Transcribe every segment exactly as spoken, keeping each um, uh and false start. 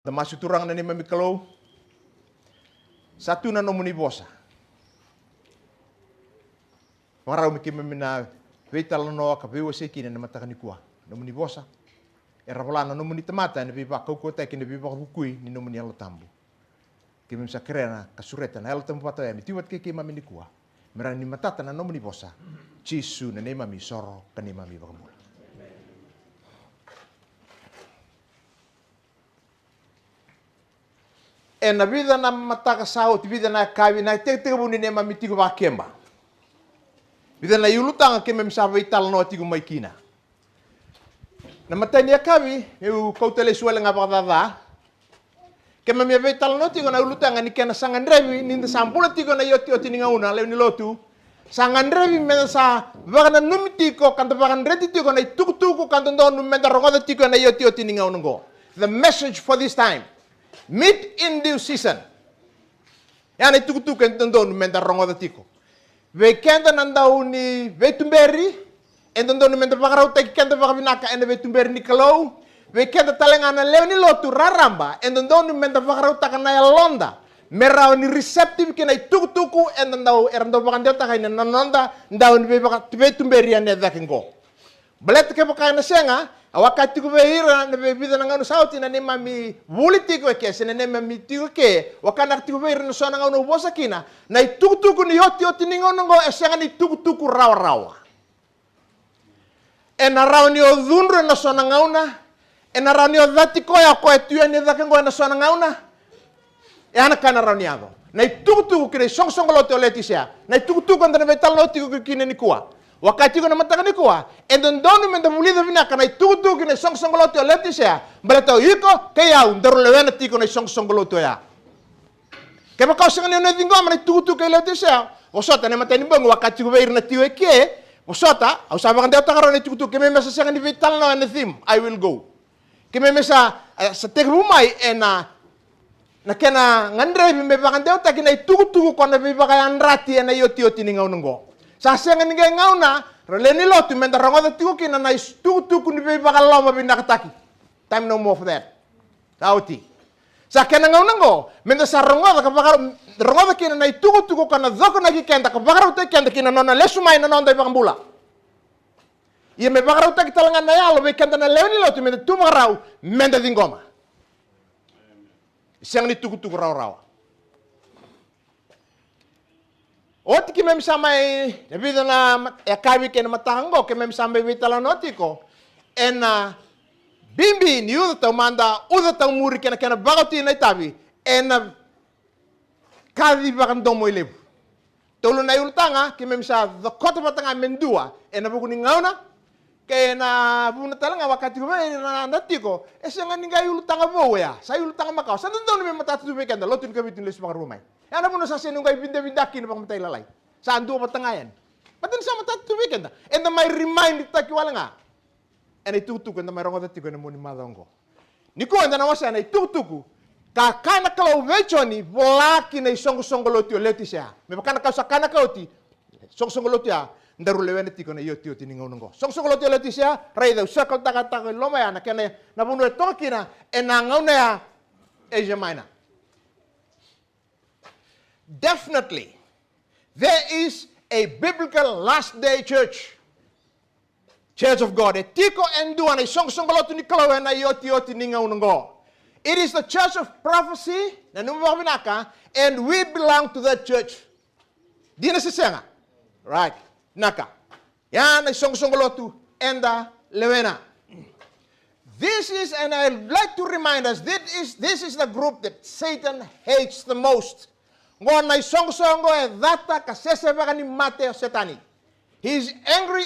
Da masu. Turaga na neimami Kalou, sa tu na nomuni vosa. Vakarau me keimami na veitalanoa ka veiwasei kina ena mataka nikua. Nomuni vosa era vola na nomuni tamata ena veivakaukauwataki, ena veivakavukui ni nomuni Yalo Tabu. Keimami sa kerea ka sureta na Yalo Tabu vata oya me tiko vata kei keimami nikua, me rawa ni matata na nomuni vosa. Jisu na neimami isoro ka neimami iVakabula. Ena vica na mataka sa oti, vica na yakavi, na itekitekivu ni neimami tiko vakakeba, vica na iulutaga keimami sa veitalanoa tiko mai kina. Na matai ni yakavi, meu kauta lesu wale ga vakacaca. Keimami a veitalanoa tiko na ulutaga ni kena sa gadrevi ni da sa bula tiko ena iotioti ni gauna, lewe ni lotu. Sa gadrevi me da sa vakananumi tiko ka da vakadreti tiko na itukutuku ka dodonu me da rogoca tiko ena iotioti ni gauna oqo. The message for this time. Meet in due season. Ya na itukutuku e dodonu me da rogoca tiko. Vei keda na dau ni veituberi, e dodonu me da vakarautaki keda vakavinaka ena veituberi ni Kalou. Vei keda tale ga na lewe ni lotu raraba, e dodonu me da vakarautaka na yaloda me rawa ni receptive ki na itukutuku eda dau, era dau vakadewataka ena noda dau ni veivaka-, veituberi ena cake oqo. Baleta kevaka ena sega, au a kaya tiko vei ira na veivica na gauna sa oti na neimami vuli tiko eke, se na neimami tiko eke, au a kaya tiko vei ira na so na gauna au vosa kina, na itukutuku ni iotioti ni gauna oqo e sega ni tukutuku rawarawa. Ena rawa ni o cudru ena so na gauna, ena rawa ni o cati koya o koya e tu yani e cake oqo ena so na gauna. E a na ka ena rawa ni yaco. Na itukutuku ki na isoqosoqo lotu o Leotisea. Na itukutuku eda na veitalanoa tiko kina nikua. Au a kaya tiko na mataka nikua, e dodonu me da vulica vinaka na itukutuku ki na isoqosoqo lotu o Leotisea. Baleta o iko kei au daru lewena tiko na isoqosoqo lotu oya. Kevaka o sega ni o na ciqoma na itukutuku kei Leotisea, vosota, na imatai ni bogi au a kaya tiko vei ira na tiko eke, vosota, au sa vakadewataka rawa na itukutuku, keimami sa sega ni veitalanoa ena theme, I will go. Keimami sa, e, sa tekivu mai ena, na kena gadrevi me vakadewataki na itukutuku ko na veivakayadrati ena iotioti ni gauna oqo. Sa sega ni qai gauna, ra lewe ni lotu, me da rogoca tiko kina na itukutuku ni veivakalomavinakataki. Time no more for that. Sa oti. Sa kena gauna oqo, me da sa rogoca ka vaka-, rogoca kina na itukutuku ka na cokonaki keda ka vakarautaki keda ki na nona lesu mai na noda iVakabula. Ia me vakarautaki tale ga na yalo vei keda na lewe ni lotu me da tu vakarau, me da ciqoma. Sega ni tukutuku rawarawa. Oti keimami sa mai, na vica na mat-, yakavi kei na mataka oqo, keimami sa mai veitalanoa tiko ena bibi ni uca taumada, uca taumuri kei na kena vakaoti na itavi ena kaci vakadomoilevu. Tolu na iulutaga keimami sa cokota vata ga me dua ena vuku ni gauna, kei na vuna tale ga au a kaya tiko vei ira na da tiko, e sega ni qai ulutaga vou oya, sa iulutaga makawa, sa dodonu me matata tu vei keda, lotu ni Kavitu ni lesu vakarua mai. Ya na vuna sa sega ni qai vidavida kina vakamatailalai. Sa dua vata ga yani. Baleta ni sa matata tu vei keda, eda mai remind taki wale ga ena itukutuku eda mai rogoca tiko ena mua ni macawa oqo. Nikua eda na wasea na itukutuku ka kaya na Kalou vei Joni, vola ki na isoqosoqo lotu o Leotisea. Me vaka na ka au sa kaya na ka oti, soqosoqo lotu ya, daru lewena tiko na iotioti ni gauna oqo. Soqosoqo lotu o Leotisea, raica au circle-taka, taka i loma ya na kena, na vanua e toka kina ena gauna ya, Asia Minor. Definitely, there is a biblical last day church. Church of God. E tiko e dua na isoqosoqo lotu ni Kalou ena iotioti ni gauna oqo. It is the church of prophecy, nanuma vakavinaka, and we belong to that church. Dina se sega? Right. Vinaka. Ya na isoqosoqo lotu eda lewena. This is, and I'd like to remind us, this is, this is the group that Satan hates the most. Qo na isoqosoqo e cata ka sese vakanimate o Setani. He is angry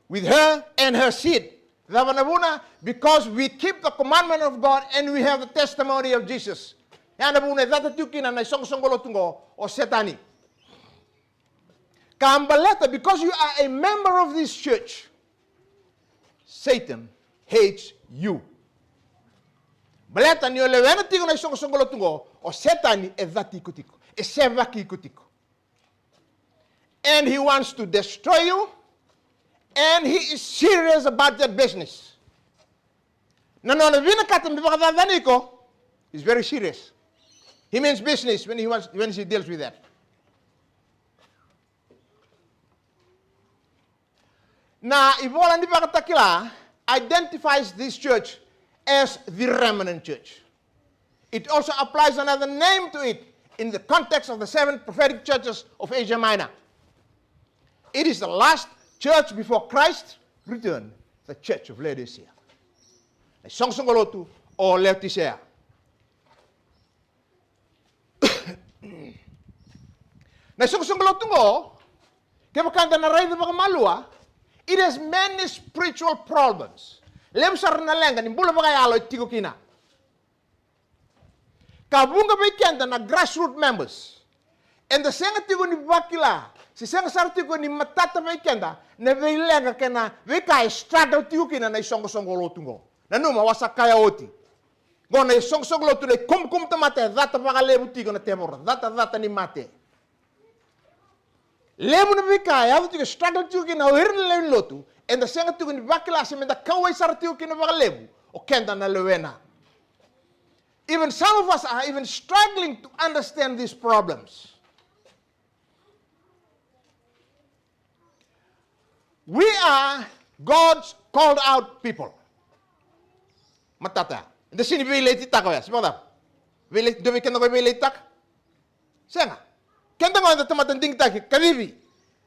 with her and her seed. Cava na vuna? Because we keep the commandment of God and we have the testimony of Jesus. Ya na vuna e cata tiko kina na isoqosoqo lotu qo o Setani. Ka baleta, because you are a member of this church, Satan hates you. Baleta ni o lewena tiko na isoqosoqo lotu qo, o Setani e cati iko tiko, e sevaki iko tiko. And he wants to destroy you, and he is serious about that business. Na nona vinakata me vakacacani iko, He's very serious. He means business when he wants, when he deals with that. Na ivola ni Vakatakila identifies this church as the remnant church. It also applies another name to it in the context of the seven prophetic churches of Asia Minor. It is the last church before Christ return, the church of Laodicea. Na isoqosoqo lotu o Leotisea. Na isoqosoqo lotu qo, kevaka da na raica vakamalua, it has many spiritual problems. Levu sara na leqa ni bula vakayalo e tiko kina. Ka vuqa vei keda na grassroot members, eda sega tiko ni vakila, se sega sara tiko ni matata vei keda na veileqa kei na veika e struggle tiko kina na isoqosoqo lotu qo. Nanuma, au sa kaya oti, qo na isoqosoqo lotu na ikumukumu tamata e cata vakalevu tiko na tevoro, cata, cata ni mate. Levu na veika e yaco tiko, e struggle tiko kina o ira na lewe ni lotu, eda sega tiko ni vakila se meda kauwai sara tiko kina vakalevu o keda na lewena. Even some of us are even struggling to understand these problems. We are God's called out people. Matata ya. Eda sega ni veiletitaka oya, se vakacava? Veileti, dua vei keda qo e veiletitaka? Sega. Keda qo eda tamata digitaki, kacivi,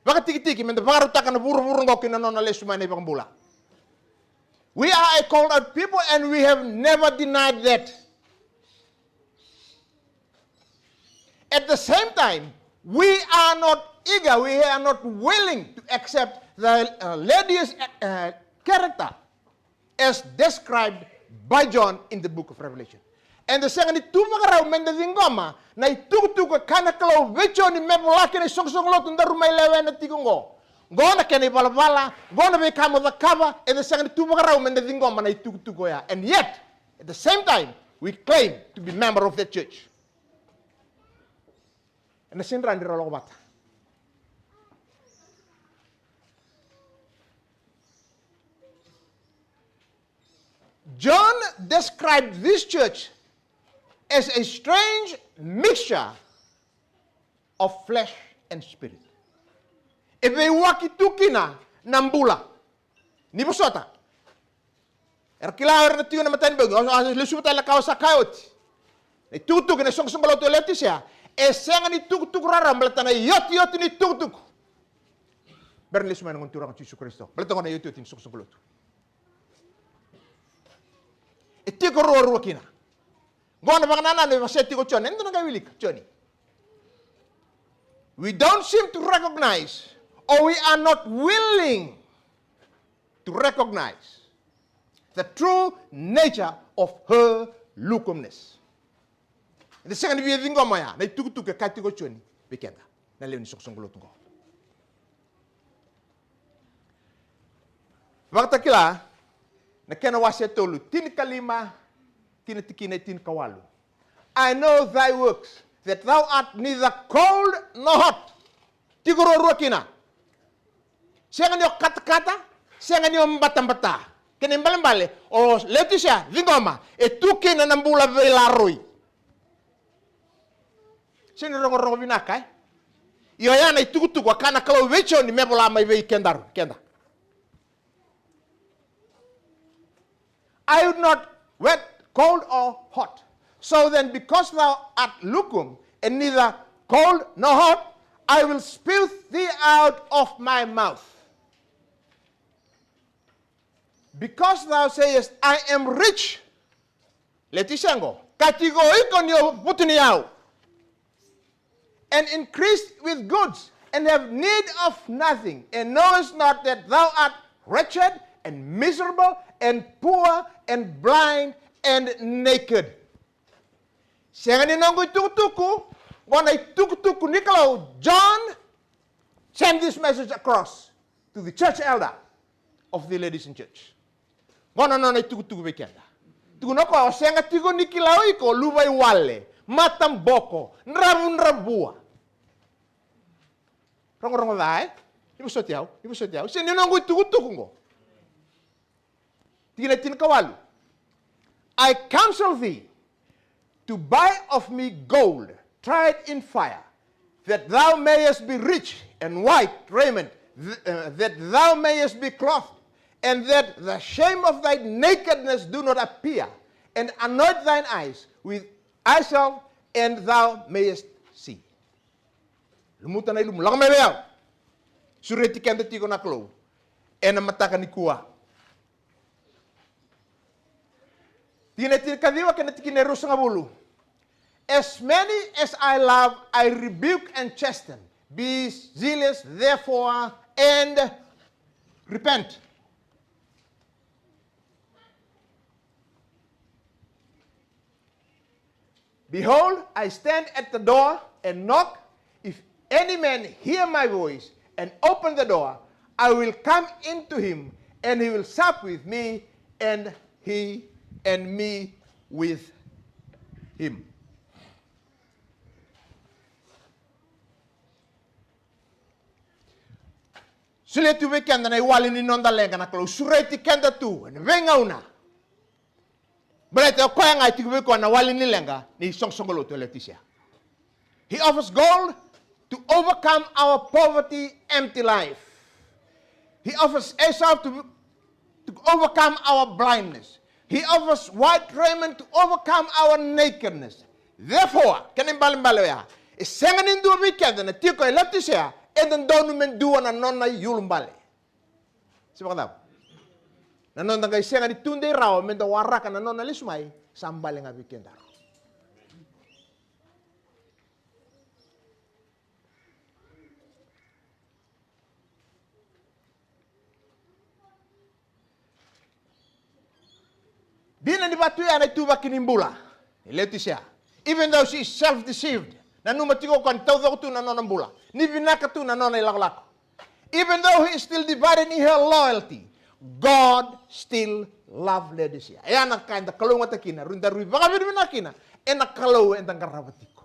vakatikitiki, meda vakarautaka na vuravura qo ki na nona lesu mai na iVakabula. We are a called out people and we have never denied that. At the same time, we are not eager, we are not willing to accept the, uh, Laodicean, uh, character as described by John in the book of Revelation. Eda sega ni tu vakarau meda ciqoma na itukutuku e kaya na Kalou vei Joni me vola kina isoqosoqo lotu daru mai lewena tiko qo. Qo na kena ivalavala, qo na veika mo cakava, eda sega ni tu vakarau meda ciqoma na itukutuku oya. And yet, at the same time, we claim to be member of that church. Ena sega ni rawa ni ra lako vata. John described this church as a strange mixture of flesh and spirit. E veiwaki tu kina na bula. Ni vosota. Era kila o ira na tiko na matanibogi, o, o, lesu vata na ka au sa kaya oti. Na itukutuku ena isoqosoqo lotu e Leotisea, e sega ni tukutuku raraba baleta na iotioti ni tukutuku. Bera ni lesu mai na Gone Turaga o Jisu Karisito. Baleta qo na iotioti ni isoqosoqo lotu. E tiko ruarua kina. Qo na vakanananu e wasea tiko o Joni. Eda na qai wilika, Joni. We don't seem to recognize, or we are not willing to recognize the true nature of her lukewarmness. Eda sega ni via ciqoma oya na itukutuku e kaya tiko o Joni vei keda na lewe ni soqosoqo lotu qo. Vakatakila na kena wase e tolu, tinikalima ki na tikina e tinikawalu. I know thy works, that thou art neither cold nor hot. Tiko ruarua kina. Sega ni o katakata, sega ni o batabata. Kena ibalebale, o Leotisea, ciqoma, e tu kina na bula veilaroi. Sega ni rogorogo vinaka, e? Io, oya na itukutuku a kaya na Kalou vei Joni me vola mai vei kedaru, keda. I would not wet, cold or hot. So then, because thou art lukewarm, and neither cold nor hot, I will spew thee out of my mouth. Because thou sayest, I am rich, Leotisea qo, ka tiko o iko ni o vutuniyau, and increased with goods, and have need of nothing, and knowest not that thou art wretched, and miserable, and poor, and blind, and naked. Sega ni noqu itukutuku, qo na itukutuku ni Kalou. John send this message across to the church elder of the Laodicean church. Qo na nona itukutuku vei keda. Tukuna o koya, o sega tiko ni kila o iko luvaiwale, mataboko, dravudravua. Rogorogo ca, e? Ni vosoti au, ni vosoti au. Sega ni noqu itukutuku qo. Tikina tinikawalu. I counsel thee, to buy of me gold tried in fire, that thou mayest be rich, and white raiment, th-, uh, that thou mayest be clothed, and that the shame of thy nakedness do not appear, and anoint thine eyes with eye salve, and thou mayest see. Lumuta na ilumu, lako mai vei au. Sureti keda tiko na Kalou ena mataka nikua. Tikina e tinikaciwa kei na tikina e ruasagavulu. As many as I love, I rebuke and chasten. Be zealous, therefore, and repent. Behold, I stand at the door and knock. If any man hear my voice and open the door, I will come in to him, and he will sup with me, and he and me with him. Solia tu vei keda na iwali ni noda leqa na Kalou. Sureti keda tu ena veigauna. Baleta o koya ga e tiko vei koya na wali ni leqa ni soqosoqo lotu e Leotisia. He offers gold to overcome our poverty, empty life. He offers eye salve to, to overcome our blindness. He offers white raiment to overcome our nakedness. Therefore, kena ibalebale oya, e sega ni dua vei keda na tiko e Leotisia e dodonu me dua na nona iulubale. Se vakacava? Na noda qai sega ni tudei rawa me da waraka na nona lesu mai, sa bale ga vei kedaru. Dina ni vatu ya na ituvaki ni bula ni Leotisia. Even though she is self-deceived, nanuma tiko o koya ni taucoko tu na nona bula, ni vinaka tu na nona ilakolako. Even though he is still divided in her loyalty, God still love Laodicea. E ya na ka eda kalougata kina, rui da rui vakavinavinaka kina ena Kalou eda qarava tiko.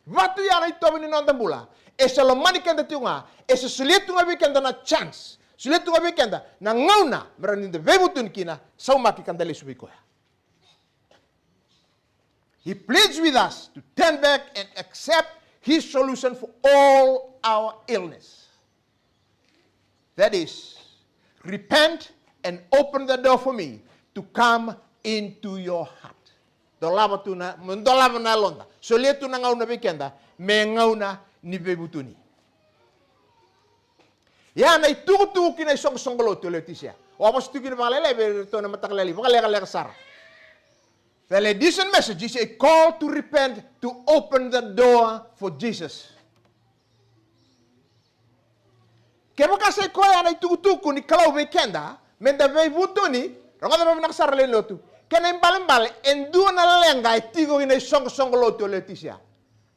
Vatu ya na itovo ni noda bula, e se lomani keda tiko ga, e se solia tu ga vei keda na chance, solia tu ga vei keda na gauna me rawa ni da veivutuni kina, saumaki ka da lesu vei koya. He pleads with us to turn back and accept his solution for all our illness. That is, repent and open the door for me to come into your heart. Dolava tu na, mo dolava na yaloda. Solia tu na gauna vei keda me gauna ni veivutuni. Ia na itukutuku ki na isoqosoqo lotu e Leotisia. Au a vosa tu kina vakalailai vei iratou na mataka lailai, vakalekaleka sara. The Laodicean message is a call to repent, to open the door for Jesus. Kevaka sa i koya na itukutuku ni Kalou vei keda me da veivutuni, rogoca vakavinaka sara lewe ni lotu. Kena ibalebale e dua na leqa e tiko ki na isoqosoqo lotu e Leotisia.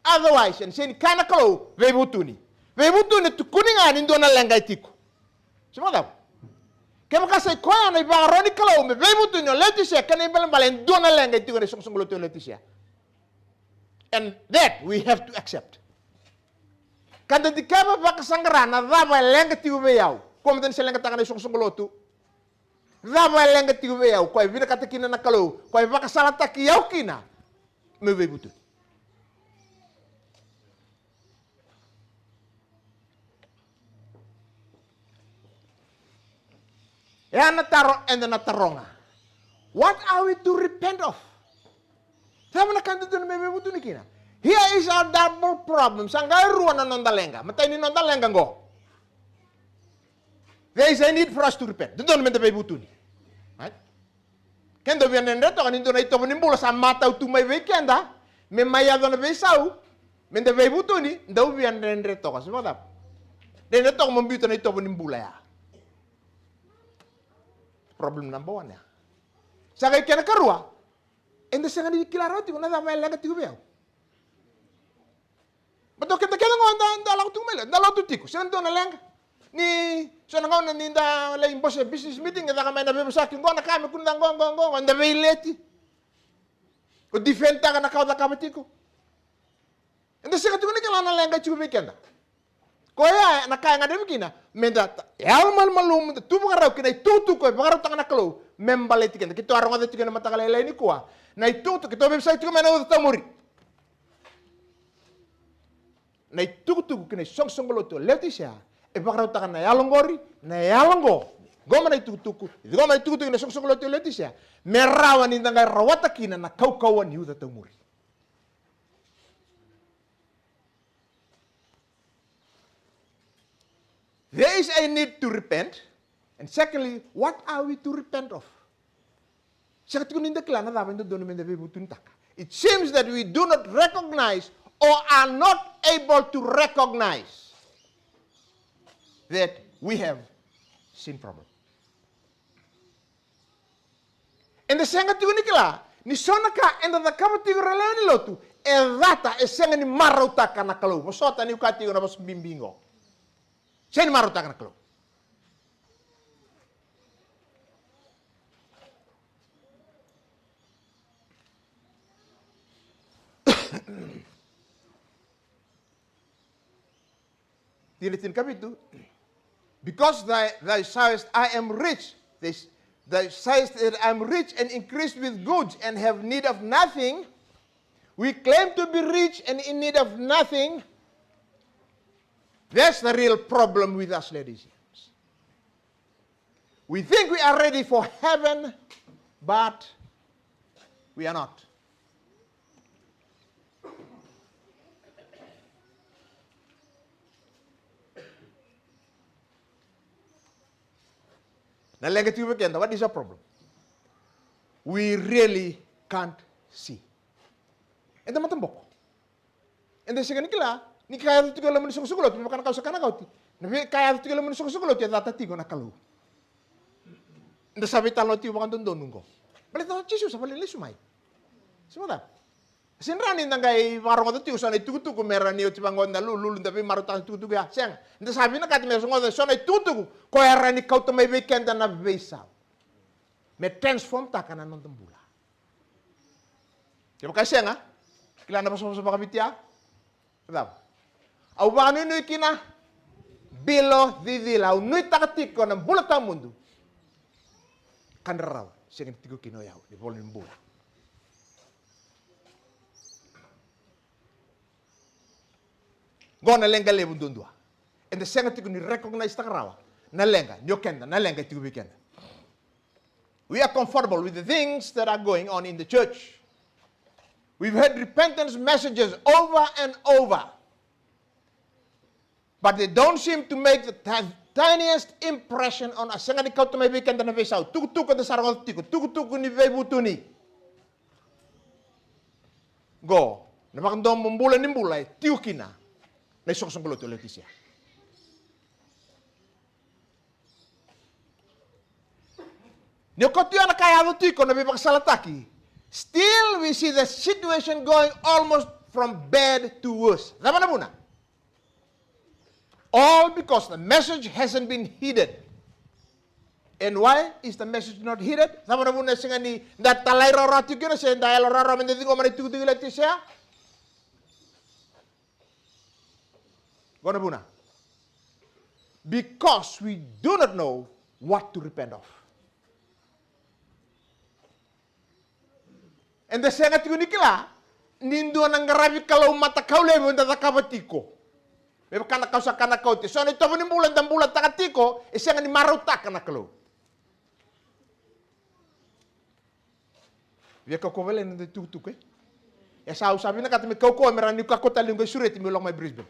Otherwise, ena sega ni kaya na Kalou veivutuni. Veivutuni e tukuni ga ni dua na leqa e tiko. Se vakacava? Kevaka sa i koya na ivakaro ni Kalou me veivutuni o Leotisia, kena ibalebale e dua na leqa e tiko ena isoqosoqo lotu o Leotisia. And that we have to accept. Ka da dikeva vakasaqara na cava e leqa tiko vei au. Kua mada ni se leqataka na isoqosoqo lotu. Cava e leqa tiko vei au, koya e vinakata kina na Kalou, koya e vakasalataki au kina meu veivutuni. E a na taro eda na taroga. What are we to repent of? Cava na ka dodonu me veivutuni kina? Here is our double problem. Sa qai rua na noda leqa. Matai ni noda leqa qo. There is a need for us to repent. Dodonu me da veivutuni. Right? Keda via dredre toka ni dua na itovo ni bula sa matau tu mai vei keda me mai yaco na veisau, me da veivutuni, dau via dredre toka. Se vakacava? Dredre toka mo biuta na itovo ni bula ya. Problem number one ya. Sa qai kena karua, eda sega ni kila rawa tiko na cava e leqa tiko vei au. Baleta o keda kece qo da, da lako tiko mai, da lotu tiko, sega ni dua na leqa. Ni so na gauna ni da lai bose business meeting, e caka mai na veivosaki qo, na ka me kua ni da qo, qo, qo, qo, da veileti. O defendtaka na ka o cakava tiko. Eda sega tiko ni kila na leqa e tiko vei keda. Koya na ka e gadrevi kina me da yalomalumalumu, da tu vakarau ki na itukutuku e vakarautaka na Kalou me baleti keda. Keitou a rogoca tiko ena mataka lailai nikua na itukutuku, keitou veivosaki tiko mai na Uca Taumuri. Na itukutuku ki na isoqosoqo lotu o Leotisea e vakarautaka na yalo qori, na yalo qo. Qo mai na itukutuku, qo mai na itukutuku ki na isoqosoqo lotu o Leotisea, me rawa ni da qai rawata kina na kaukauwa ni Uca Taumuri. There is a need to repent. And secondly, what are we to repent of? Sega tiko ni da kila na cava e dodonu me da veivutunitaka. It seems that we do not recognize or are not able to recognize that we have sin problem. Eda sega tiko ni kila ni so na ka eda cakava tiko, ra lewe ni lotu, e cata, e sega ni marautaka na Kalou. Vosota niu kaya tiko na vosa bibi qo. Sega ni marautaka na Kalou. Tikina tinikavitu. Because thou, thou sayest, "I am rich." This, "Thou sayest that I am rich and increased with goods and have need of nothing." We claim to be rich and in need of nothing. That's the real problem with us, ladies. We think we are ready for heaven, but we are not. Na leqa tiko vei keda, what is our problem? We really can't see. Eda mataboko. Eda sega ni kila ni ka yaco tiko e loma ni soqosoqo lotu, me vaka na ka au sa kaya na ka oti. Na veika yaco tiko e loma ni soqosoqo lotu e cata tiko na Kalou. Eda sa veitalanoa tiko vakadodonu qo. Baleta o Jisu sa vakalili lesu mai. Sega ni da qai vakarogoca tiko so na itukutuku me rawa ni oti vaqo na lululu, da veimarautaka na itukutuku ya. Sega. Eda sa vinakata me rogoca so na itukutuku ko e rawa ni kauta mai vei keda na veisau, me transform-taka na noda bula. Kevaka e sega, kila na vosavosa vakaViti ya? Cava? Au vakanuinui kina bilo cicila, au nuitaka tiko na bula tawamudu. Ka na rarawa sega ni tiko kina o yau ni vola ni bula. Qo na leqa levu duadua. Eda sega tiko ni recognize-taka rawa na leqa ni o keda, na leqa e tiko vei keda. We are comfortable with the things that are going on in the church. We've heard repentance messages over and over. But they don't seem to make the ti-, tiniest impression on us. Sega ni kauta mai vei keda na veisau. Tukutuku eda sa rogoca tiko, tukutuku ni veivutuni. Qo na vakadomobula ni bula e tiko kina na isoqosoqo lotu o Leotisia. Ni o kauta na ka e yaco tiko, na veivakasalataki, still we see the situation going almost from bad to worse. Cava na vuna? All because the message hasn't been heeded. And why is the message not heeded? Cava na vuna e sega ni da talairawarawa tiko kina, se da yalorawarawa me da ciqoma na itukutuku i Leotisia? Qo na vuna. Because we do not know what to repent of. Eda sega tiko ni kila ni dua na qaravi Kalou matakau levu eda cakava tiko. Me vaka na ka au sa kaya na ka oti, so na itovo ni bula eda bulataka tiko e sega ni marautaka na Kalou. Via kaukauwa vakalailai na noda itukutuku, e? E sa, au sa vinakata me kaukauwa me rawa niu kakua tale niu qai sureti meu lako mai Brisbane.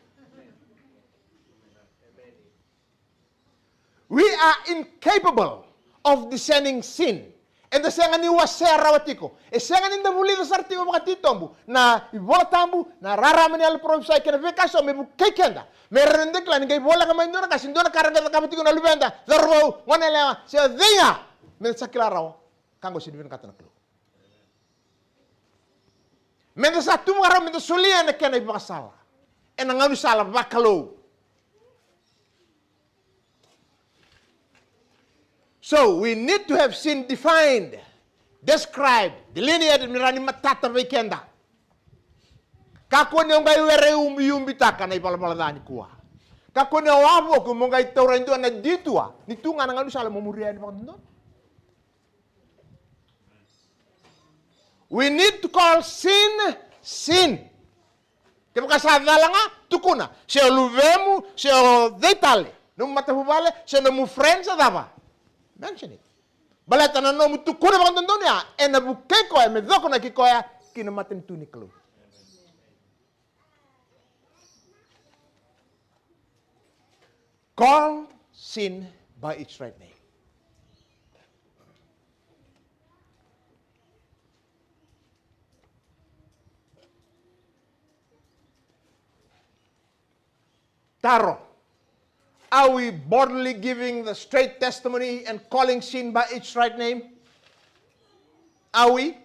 We are incapable of discerning sin. Eda sega ni wasea rawa tiko. E sega ni da vulica sara tiko vakatitobu na iVola Tabu, na rarama ni yalo parofisai kei na veika eso me vukei keda. Me rawa ni da kila ni qai voleka mai dua na ka se dua na ka ra qai cakava tiko na luveda, cauravou, goneyalewa, se o cei ga, me da sa kila rawa. Ka qo sega ni vinakata na Kalou. Me da sa tu vakarau me da solia na kena ivakasala ena gaunisala vakalou. So we need to have sin defined, described, delineated, me rawa ni matata vei keda. Kakua ni o qai were ubiubitaka na ivalavala ca nikua. Kakua ni o wavoki mo qai taura e dua na detour ni tu ga na gaunisala mo muria yani vakadodonu. We need to call sin, sin. Kevaka sa cala ga, tukuna. Se o luvemu, se o cei tale, nomu matavuvale, se nomu friend, se cava. Mention it. Baleta na nomu tukuna vakadodonu ya ena vukei koya me cokonaki koya ki na matanitu ni Kalou. Call sin by its right name. Taro. Are we boldly giving the straight testimony and calling sin by its right name? Are we?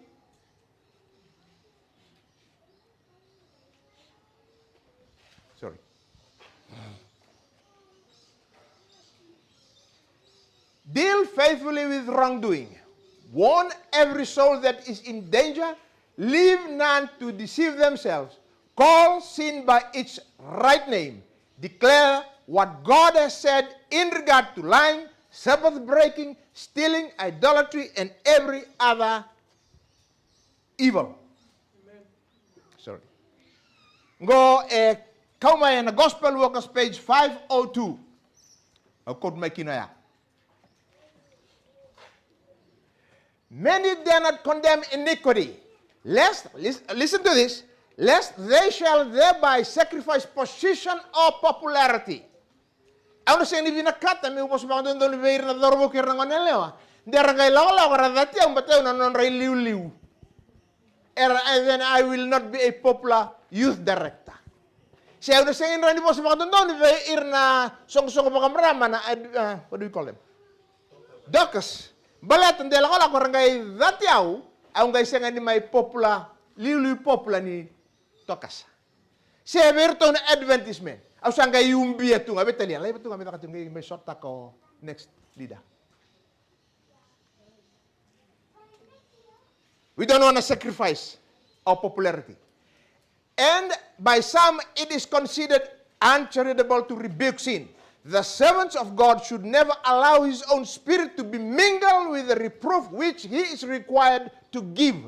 Sorry. Deal faithfully with wrongdoing. Warn every soul that is in danger. Leave none to deceive themselves. Call sin by its right name. Declare what God has said in regard to lying, Sabbath breaking, stealing, idolatry, and every other evil. Sorry. Qo e kau mai ena Gospel Workers, page five oh two. Au quote mai kina ya. Many dare not condemn iniquity, lest, lis-, listen to this, lest they shall thereby sacrifice position or popularity. Au na sega ni vinakata meu vosa vakadodonu vei ira na cauravou kei ira na goneyalewa. De ra qai lakolako ra cati au, baleta au na nodra iliuliu. Era, and then I will not be a popular youth director. Se au na sega ni rawa ni vosa vakadodonu vei ira na soqosoqo vakamarama na ad-, uh, what do we call them? Dorcas. Baleta de lakolako ra qai cati au, au qai sega ni mai popular, liuliu popular ni Dorcas. Se vei iratou na advertisement. Au sa qai ubia tu ga, veitalia, laiva tu ga me caka tu ga, qai mai sotaka o next leader. We don't want to sacrifice our popularity. And by some, it is considered uncharitable to rebuke sin. The servants of God should never allow his own spirit to be mingled with the reproof which he is required to give.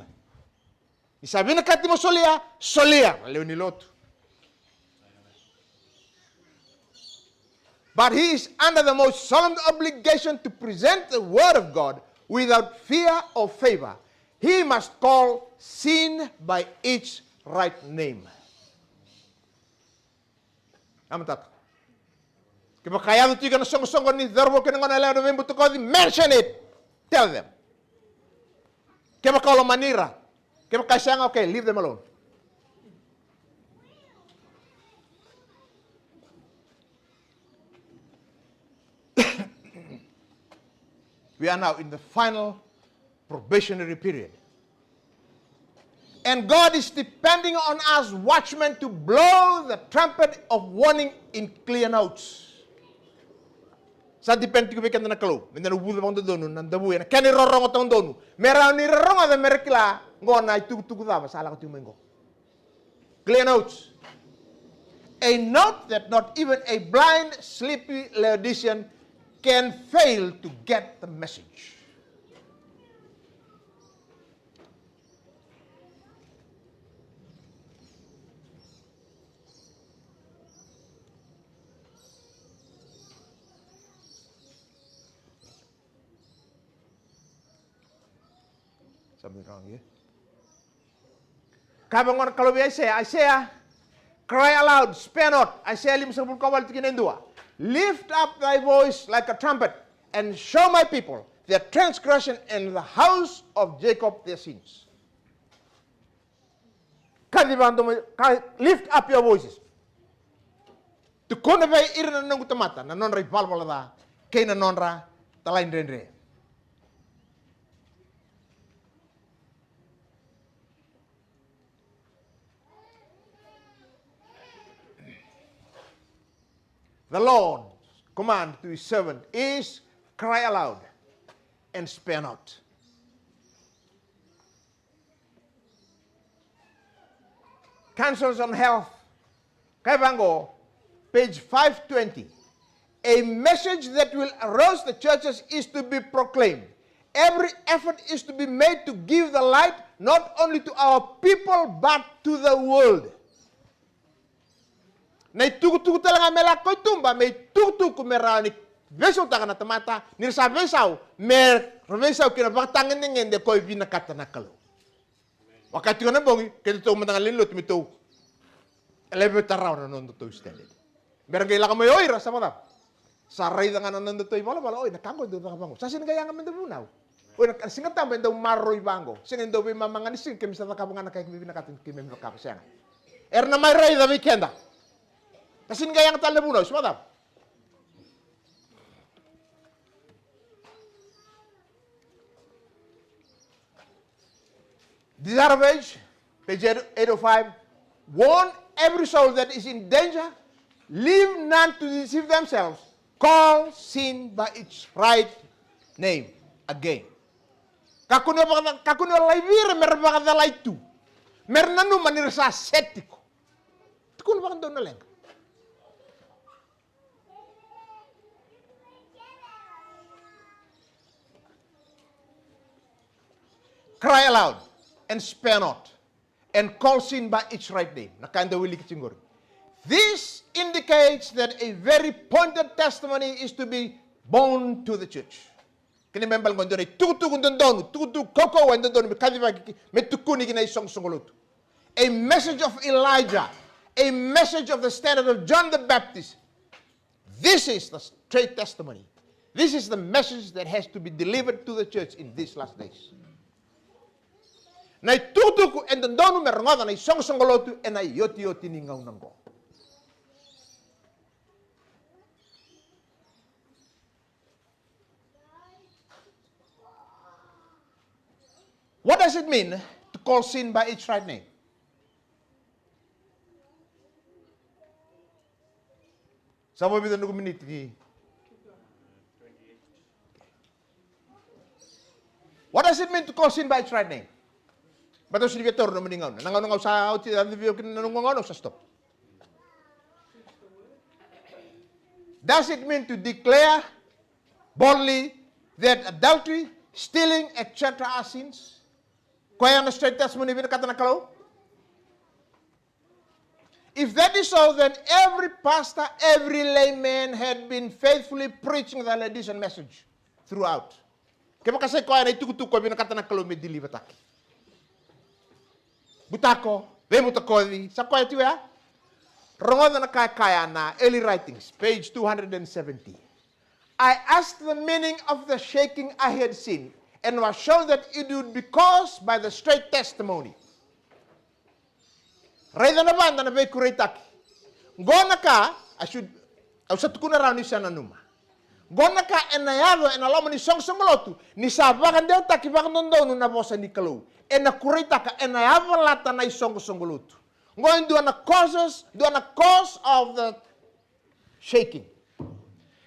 Ni sa vinakati mo solia, solia, na lewe ni lotu. But he is under the most solemn obligation to present the word of God without fear or favor. He must call sin by its right name. A matata. Kevaka e yaco tiko na soqosoqo ni cauravou kei na goneyalewa na veibutakoci, mention it. Tell them. Kevaka o lomani ira. Kevaka e sega, okay, leave them alone. We are now in the final probationary period. And God is depending on us watchmen to blow the trumpet of warning in clear notes. Sa depend tiko vei keda na Kalou me da na uvuca vakadodonu na davui ena kena irorogo taudonu, me rawa ni ra rogoca me ra kila qo na itukutuku cava sa lako tiko mai qo. Clear notes. A note that not even a blind, sleepy Laodicean can fail to get the message. Something wrong here. Kaya vaqo na Kalou vei Aisea, Aisea, cry aloud, spare not. Aisea limasagavulu ka walu, tikina e dua. Lift up thy voice like a trumpet, and show my people their transgression, and the house of Jacob their sins. Kaci vakadomo, ka-, lift up your voices. Tukuna vei ira na noqu tamata na nodra ivalavala ca kei na nodra talaidredre. The Lord's command to his servant is, cry aloud and spare not. Counsels on Health, kaya vaqo, page five twenty. A message that will arouse the churches is to be proclaimed. Every effort is to be made to give the light not only to our people but to the world. Na itukutuku tale ga me lako i tuba, me itukutuku me rawa ni veisautaka na tamata, ni ra sa veisau, me ra veisau ki na vakatagedegede ko e vinakata na Kalou. Vakati ko na bogi, keitou mada ga lewe ni lotu me tou elevate-taka rawa na nodatou standard. Me ra qai lako mai o ira, sa vakacava? Sa raica ga na nodatou ivalavala, oi, na ka qo e dau caka vaqo. Sa sega ni qai yaga me dau vunau. Oi, na Siga Tabu e dau maroroi vaqo. Sega ni dau veimama ga ni siga keimami sa cakava ga na ka keimami vinakata ni keimami cakava, sega. Era na mai raica vei keda. Sa sega ni qai yaga tale na vunau, sa vakacava? Desire of Age, page eight oh five, warn every soul that is in danger, leave none to deceive themselves, call sin by its right name again. Kakua ni o vaka-, kakua ni o laivi ira me ra vakacalai tu, me ra nanuma ni ra sa set tiko. Tukuna vakadodonu na leqa. Cry aloud and spare not, and call sin by its right name. Na ka e dau wiliki tiko qori. This indicates that a very pointed testimony is to be borne to the church. Kena ibalebale qo e dua na itukutuku dodonu, tukutuku kaukauwa e dodonu me kacivaki, me tukuni ki na isoqosoqo lotu. A message of Elijah, a message of the standard of John the Baptist. This is the straight testimony. This is the message that has to be delivered to the church in these last days. Na itukutuku e dodonu me rogoca na isoqosoqo lotu ena iotioti ni gauna qo. What does it mean to call sin by its right name? Sa vo vica noqu miniti ni. What does it mean to call sin by its right name? Baleta au sega ni via taura na nomuni gauna. Na gauna ga au sa oti, a via kina na noqu gauna au sa stop. Does it mean to declare boldly that adultery, stealing, et cetera are sins? Koya na straight testimony vinakata na Kalou? If that is so, then every pastor, every layman had been faithfully preaching the Laodicean message throughout. Kevaka sa i koya na itukutuku e vinakata na Kalou me deliver-taki. Butako, veibutakoci, sa koya tiko ya. Rogoca na ka e kaya na Early Writings, page two hundred and seventy. I asked the meaning of the shaking I had seen, and was shown that it would be caused by the straight testimony. Raica na vada na veikureitaki. Qo na ka, I should, au sa tukuna rawa ni sa nanuma. Qo na ka ena yaco ena loma ni soqosoqo lotu, ni sa vakadewataki vakadodonu na vosa ni Kalou. Ena kureitaka, ena yavalata na isoqosoqo lotu. Qo e dua na causes, dua na cause of the shaking.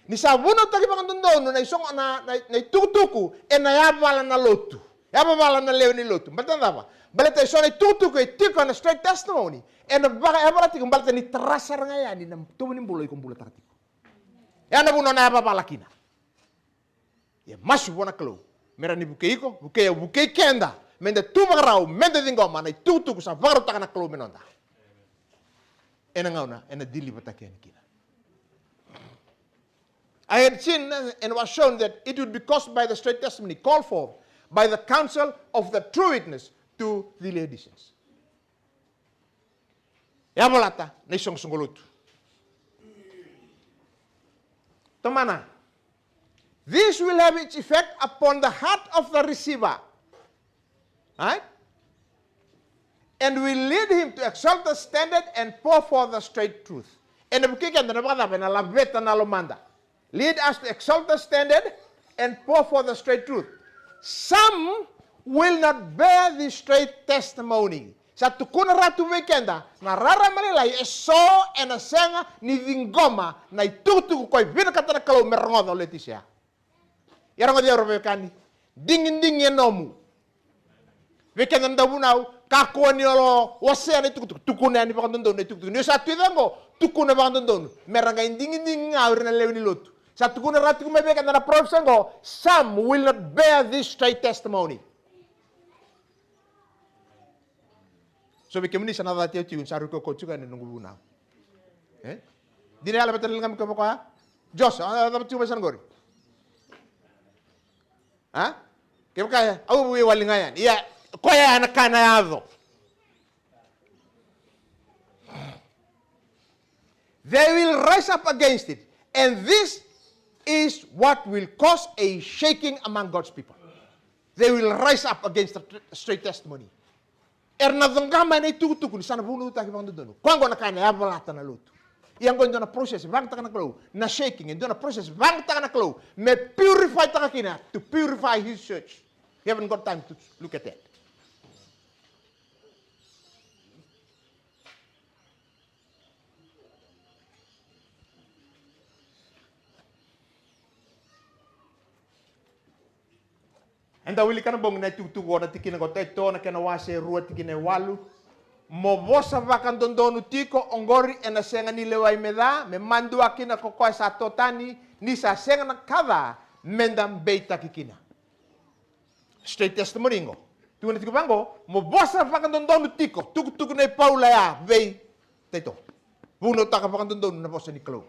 Ni sa vunautaki vakadodonu na isoqo, na, na, na itukutuku ena yavala na lotu. Yavavala na lewe ni lotu. Baleta na cava? Baleta eso na itukutuku e tiko ena straight testimony, ena vakayavala tiko baleta ni tara sara ga yani na itovo ni bula iko bulataka tiko. Ya na vuna na yavavala kina. Ia masu vua na Kalou me rawa ni vukei iko, vukei au, vukei keda, meda tu vakarau, meda ciqoma na itukutuku sa vakarautaka na Kalou me noda. Ena gauna ena deliver-taki yani kina. I had seen and was shown that it would be caused by the straight testimony called for by the counsel of the true witness to the Laodiceans. Yavalata na isoqosoqo lotu. Tomana. This will have its effect upon the heart of the receiver. Right? And will lead him to exalt the standard and pour forth the straight truth. Ena vukei keda na vakacava? Ena laveta na lomada. Lead us to exalt the standard and pour forth the straight truth. Some will not bear this straight testimony. Sa tukuna rawa tu vei keda na rarama lailai, eso ena sega ni ciqoma na itukutuku koya e vinakata na Kalou me rogoca o Letisia. Ia rogoci au, ra veiwekani, digidigi e nomu. Vei keda na dauvunau, kakua ni o wasea na itukutuku, tukuna yani vakadodonu na itukutuku. Ni o sa tu i cake qo, tukuna vakadodonu. Me ra qai digidigi ga o ira na lewe ni lotu. Sa tukuna rawa tiko mai vei keda na prophecy qo, some will not bear this straight testimony. So vei kemuni sa na cati au tiko, ni sa rui kaukaua tiko yani na noqu vunau. E? Dina yala vata na ligamu ka vaka oya? Josh, a cava tiko mai sa na qori? A? Kevaka au veiwali ga yani. Ia, koya ya na ka na yaco. They will rise up against it, and this is what will cause a shaking among God's people. They will rise up against the tr-, straight testimony. Era na coqa mai na itukutuku ni sa na vunautaki vakadodonu. Koya oqo na ka ena yavalata na lotu. Ia oqo e dua na process e vakayagataka na Kalou. Na shaking e dua na process e vakayagataka na Kalou me purify-taka kina, to purify his church. We haven't got time to look at that. Eda wilika na bogi na itukutuku o na tikina ko Taito na kena wase e rua tikina e walu. Mo vosa vakadodonu tiko oqori ena sega ni lewai me ca, me madua kina ko koya sa to tani, ni sa sega na ka ca meda beitaki kina. Straight testimony qo. Tukuna tiko vaqo, mo vosa vakadodonu tiko, tukutuku nei Paula ya vei Taito. Vunautaka vakadodonu na vosa ni Kalou.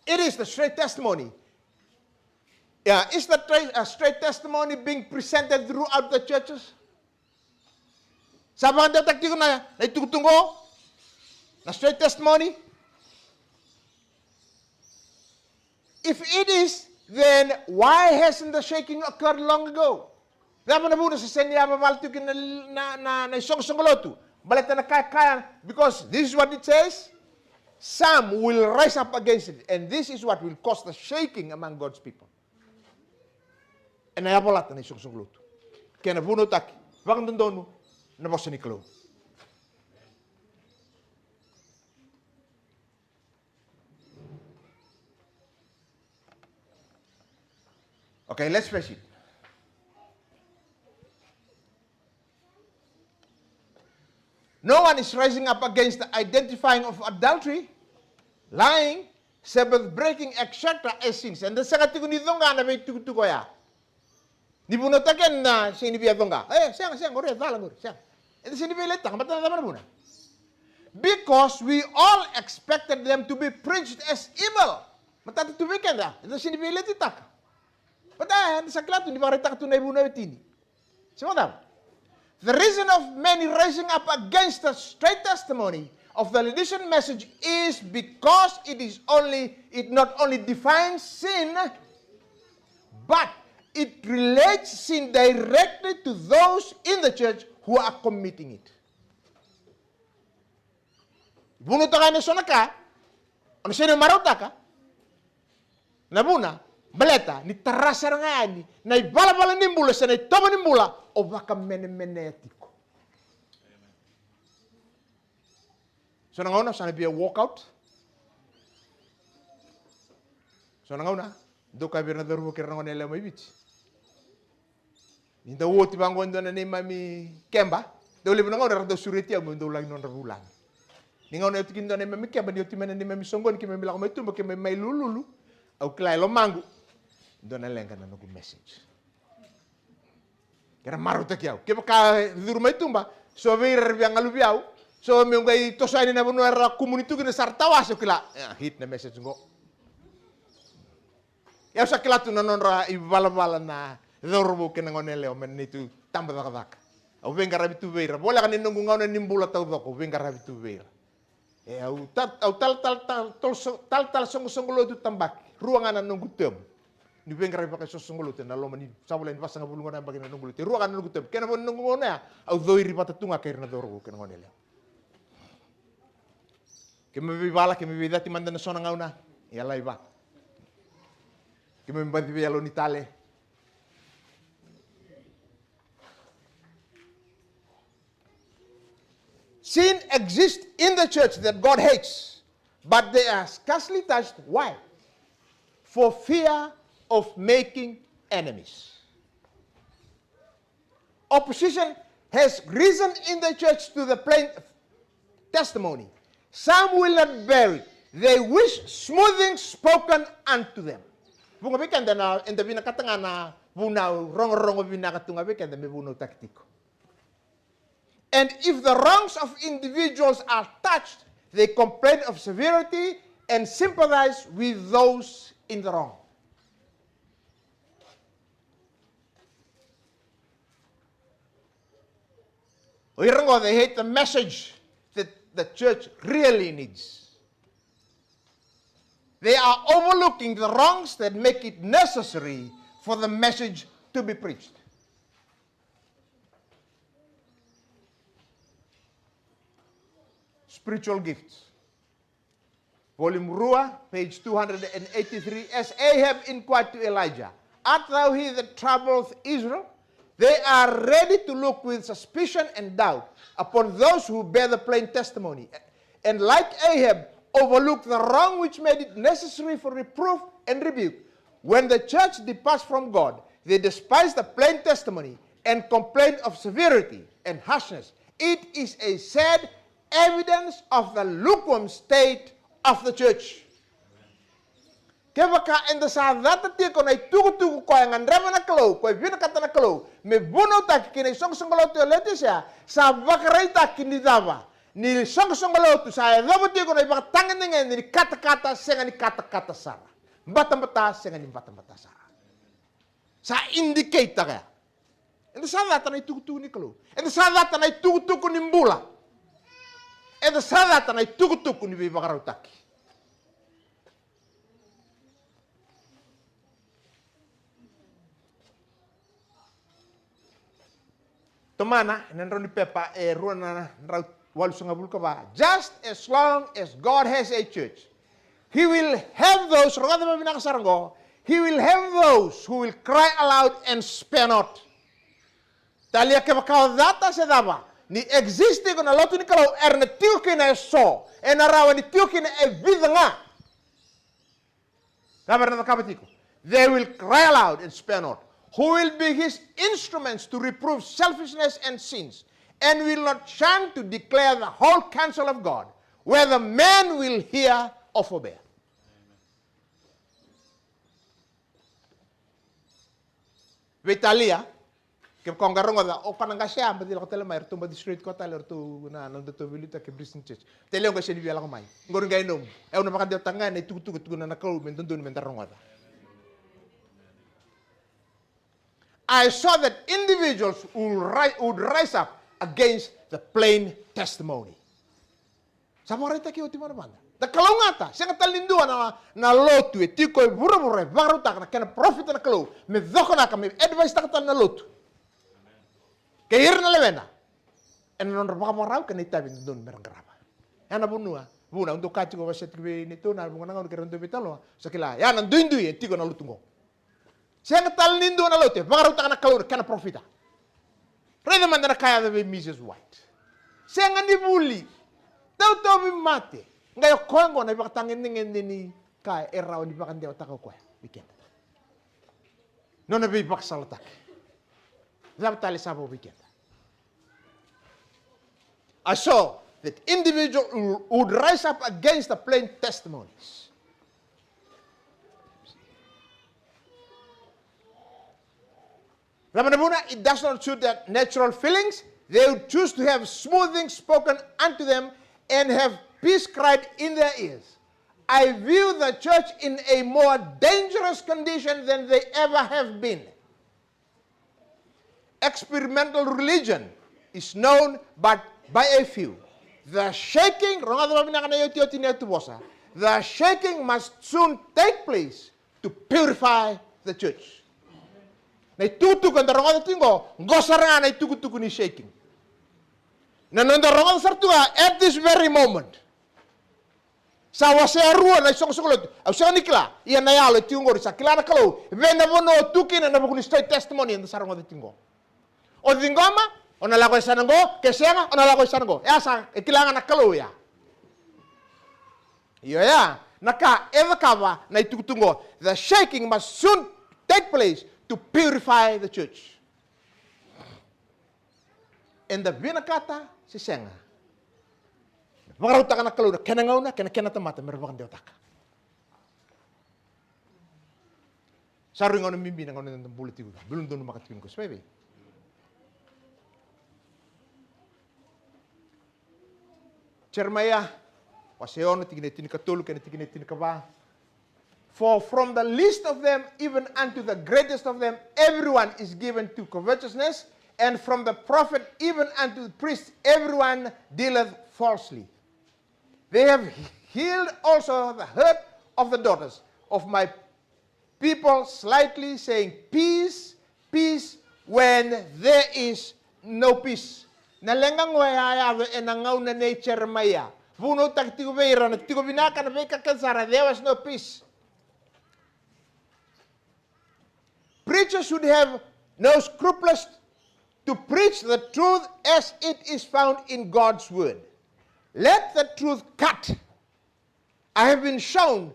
It is the straight testimony. Yeah, is the tra-, uh, straight testimony being presented throughout the churches? Sa vakadewataki tiko na, na itukutuku qo, na straight testimony? If it is, then why hasn't the shaking occurred long ago? Cava na vuna se sega ni yavavala tiko kina na, na, na, na isoqosoqo lotu? Baleta na ka e kaya, because this is what it says, some will rise up against it, and this is what will cause the shaking among God's people. Ena yavalata na isoqosoqo lotu. Kena vunautaki vakadodonu na vosa ni Kalou. Okay, let's face it. No one is rising up against the identifying of adultery, lying, Sabbath breaking, et cetera as sins. Eda sega tiko ni coqa na veitukutuku oya. Ni vunautaki ena sega ni via coqa. E, sega, sega, qori e cala qori, sega. Eda sega ni via letaka, baleta na cava na vuna? Because we all expected them to be preached as evil. Matata tu vei keda, eda sega ni via letitaka. Baleta eda sa kila tu ni vakaraitaka tu na ivunau e tini. Se vakacava? The reason of many rising up against the straight testimony of the Laodicean message is because it is only, it not only defines sin, but it relates sin directly to those in the church who are committing it. Vunautaka yani eso na ka, o na sega ni marautaka. Na vuna, baleta ni tara sara ga yani na ivalavala ni bula se na itovo ni bula o vakamenemenea tiko. So na gauna sa na via walk out. So na gauna dou kaya vei ira na cauravou kei ira na gone yalewa mai Viti. Ni dau oti vaqo e dua na neimami keba, dau levu na gauna era dau sureti au meu dau laki nodra vulagi. Ni gauna e oti kina dua na neimami keba, ni oti mai na neimami soqoni keimami lako mai tuba, keimami mai lululu, au kila e lomaqu dua na leqa na noqu message. Era marautaki au. Kevaka e curu mai tuba, so vei ira era via galuvi au, so meu qai toso yani na vanua era kumuni tu kina sa ra tawase, au kila, e, hit na message qo. Ia au sa kila tu na nodra ivalavala na cauravou kei na gone yalewa mai na neitou tabacakacaka. Au veiqaravi tu vei ira. Voleka ni noqu gauna ni bula taucoko, au veiqaravi tu vei ira. E, au ta-, au tal-, tal-, tal-, tal-, so-, tal-, tal-, soqosoqo lotu tabaki. Rua ga na noqu term. Niu veiqaravi vakaisosoqo lotu ena loma ni, sa voleka ni vasagavulu ga na yabaki na noqu lotu. E rua ga na noqu term. Kena vo ni noqu gauna ya, au coiri vata tu ga kei ira na cauravou kei na gone yalewa. Keimami veivala, keimami veicati mada na so na gauna, ia lai vata. Keimami baci veiyalo ni tale. Sin exists in the church that God hates, but they are scarcely touched. Why? For fear of making enemies. Opposition has risen in the church to the plain testimony. Some will not bear it. They wish smoothing spoken unto them. Vuqa vei keda na, eda vinakata ga na vunau rogorogo vinaka tu ga vei keda me vunautaki tiko. And if the wrongs of individuals are touched, they complain of severity and sympathize with those in the wrong. O ira qo, they hate the message that the church really needs. They are overlooking the wrongs that make it necessary for the message to be preached. Spiritual gifts. Volume rua, page two hundred and eighty-three. As Ahab inquired to Elijah, "Art thou he that troubleth Israel?" They are ready to look with suspicion and doubt upon those who bear the plain testimony, and like Ahab, overlook the wrong which made it necessary for reproof and rebuke. When the church departs from God, they despise the plain testimony and complain of severity and harshness. It is a sad evidence of the lukewarm state of the church. Kevaka eda sa cata tiko na itukutuku koya e gadreva na Kalou, koya e vinakata na Kalou me vunautaki ki na isoqosoqo lotu e Leotisia, sa vakaraitaki ni cava? Ni soqosoqo lotu sa yacova tiko na ivakatagedegede ni katakata sega ni katakata sara, batabata sega ni batabata sara. Sa indicate-taka ya. Eda sa cata na itukutuku ni Kalou. Eda sa cata na itukutuku ni bula. Eda sa cata na itukutuku ni veivakarautaki. Tomana ena drau ni pepa e rua na drau walusagavulu ka va. Just as long as God has a church, he will have those, rogoca vakavinaka sara oqo, he will have those who will cry aloud and spare not. Talia kevaka o cata se cava, ni exist tiko na lotu ni Kalou, era na tiko kina eso, ena rawa ni tiko kina e vica ga. Cava era na cakava tiko? They will cry aloud and spare not. Who will be his instruments to reprove selfishness and sins, and will not shun to declare the whole counsel of God, whether man will hear or forbear. Veitalia, kevaka o qai rogoca, o koya na qase a baci lako tale mai, eratou baci straight koya tale, eratou na, na nodatou veiliutaki Brisbane Church. Tale o qai sega ni via lako mai. Qori qai nomu. E, au na vakadewataka ga na itukutuku e tukuna na Kalou me dodonu me da rogoca. I saw that individuals would ri-, would rise up against the plain testimony. Sa vakaraitaki oti vanavana. Da kalougata, sega tale ni dua na, na lotu e tiko e vuravura e vakarautaka na kena parofita na Kalou me cokonaka, me advice-taka tale na lotu kei ira na lewena ena nodra vakavakarau kei na itavi e dodonu me ra qarava. Ena vanua, vuna au dau kaya tiko, au vakasalataki vei neitou na vuqa na gauna kei ira na dau veitalanoa, sa kila, ya na duidui e tiko na lotu oqo. Sega tale ni dua na lotu e vakarautaka na Kalou na kena parofita. Raica mada na ka e yaco vei Mrs White. Sega ni vuli, tautauvimate. Qai o koya oqo na ivakatagedegede ni ka e rawa ni vakadewataka o koya vei keda. Nona veivakasalataki. Cava tale sa vo vei keda? I saw that individual who would rise up against the plain testimonies. Cava na vuna? It does not suit their natural feelings. They would choose to have smooth things spoken unto them and have peace cried in their ears. I view the church in a more dangerous condition than they ever have been. Experimental religion is known but by a few. The shaking, rogoca vakavinaka na iotioti ni yatuvosa. The shaking must soon take place to purify the church. Na itukutuku eda rogoca tiko qo, qo sara ga na itukutuku ni shaking. Na noda rogoca sara tu ga at this very moment. Sa wasea rua na isoqosoqo lotu. Au sega ni kila. Ia na yalo e tiko oqori sa kila na Kalou. Vei na vanua o tu kina ena vuku ni straight testimony eda sa rogoca tiko oqo. O ciqoma, o na lako e sana oqo, ke sega, o na lako e sana oqo. E a sa, e kila ga na Kalou ya. Io ya, na ka e cakava na itukutuku oqo. The shaking must soon take place to purify the church. Eda vinakata se sega, vakarautaka na Kalou na kena gauna kei na kena tamata me ra vakadewataka. Tarogi gauna bibi na gauna eda bula tiko, bula donumaka tiko ni ko se vei. Jeremiah, wase ono, tikina e tinikatolu kei na tikina e tinikava. For from the least of them, even unto the greatest of them, everyone is given to covetousness, and from the prophet, even unto the priest, everyone dealeth falsely. They have healed also the hurt of the daughters of my people slightly, saying, "Peace, peace," when there is no peace. Na leqa qo e a yaco ena gauna nei Jeremaia. Vunautaki tiko vei ira na tiko vinaka, na veika kece sara, there was no peace. Preachers should have no scruples to preach the truth as it is found in God's word. Let the truth cut. I have been shown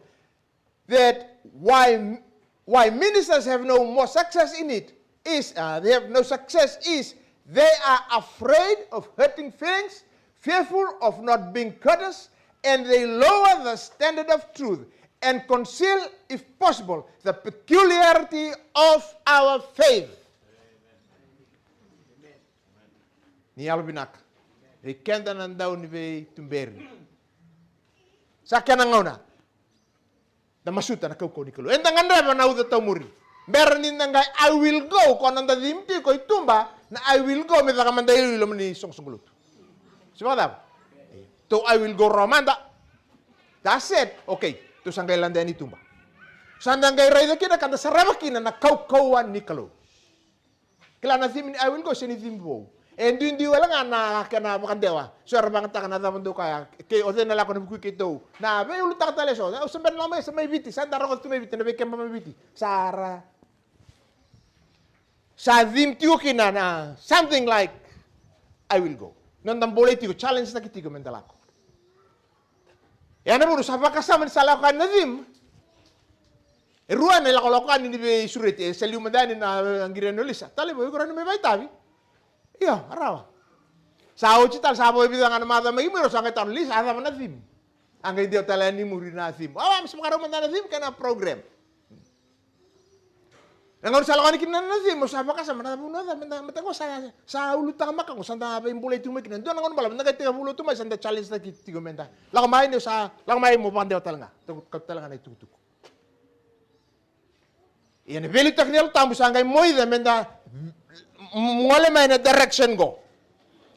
that why, why ministers have no more success in it is, uh, they have no success is they are afraid of hurting feelings, fearful of not being courteous, and they lower the standard of truth and conceal, if possible, the peculiarity of our faith. Ni yalovinaka vei keda na dau ni veituberi. Sa kena gauna da masuta na kaukauwa ni Kalou. Eda gadreva na uca taumuri. Bera ni da qai "I will go", ko na da cimi tiko i tuba na "I will go" me caka mada iloilo mai ni soqosoqo lotu. Se vakacava? Tou "I will go" rawa mada. That's it. Okay. Tou sa qai lade yani i tuba. Sa da qai raica kina ka da sarava kina na kaukauwa ni Kalou. Kila na cimi ni "I will go" se ni cimi vou. E duidui wale ga na kena vakadewa. So era vakayagataka na cava dou kaya. Kei o cei na lako ena vuku i keitou. Na veiulutaga tale eso. Au se bera ni lako mai, sa mai Viti. Sa da rogoca tu mai Viti. Na veikeba mai Viti. Sa ra. Sa cimi tiko kina na something like "I will go". Noda bolei tiko, challenge taki tiko me da lako. Ia na vuna sa vakasama ni sa lako yani na theme. E rua na ilakolako yani ni veisureti, e sa liu mada yani na qiri yani o Lisa. Talevou, iko rawa ni mai vakaitavi? Io, rawa. Sa oti tale, sa vo e vica ga na macawa mai muri, sa qai taro, "Lisa, a cava na theme?" A qai dewa tale yani muri na theme. Awa, me sa vakarau mada na theme kei na program. Na gauna sa lako yani kina na theme, au sa vakasama na vuna ca, meda, meda qo sa, sa ulutaga makawa qo, sa da veibolei tiko mai kina. Dua na gauna balavu, meda qai tekivu lotu mai, sa da challenge taki tiko meda. Lako mai ni sa, lako mai mo vakadewa tale ga. Tau, kau tale ga na itukutuku. Ia na veiliutaki ni Yalo Tabu sa qai moica meda m-, gole mai na direction qo.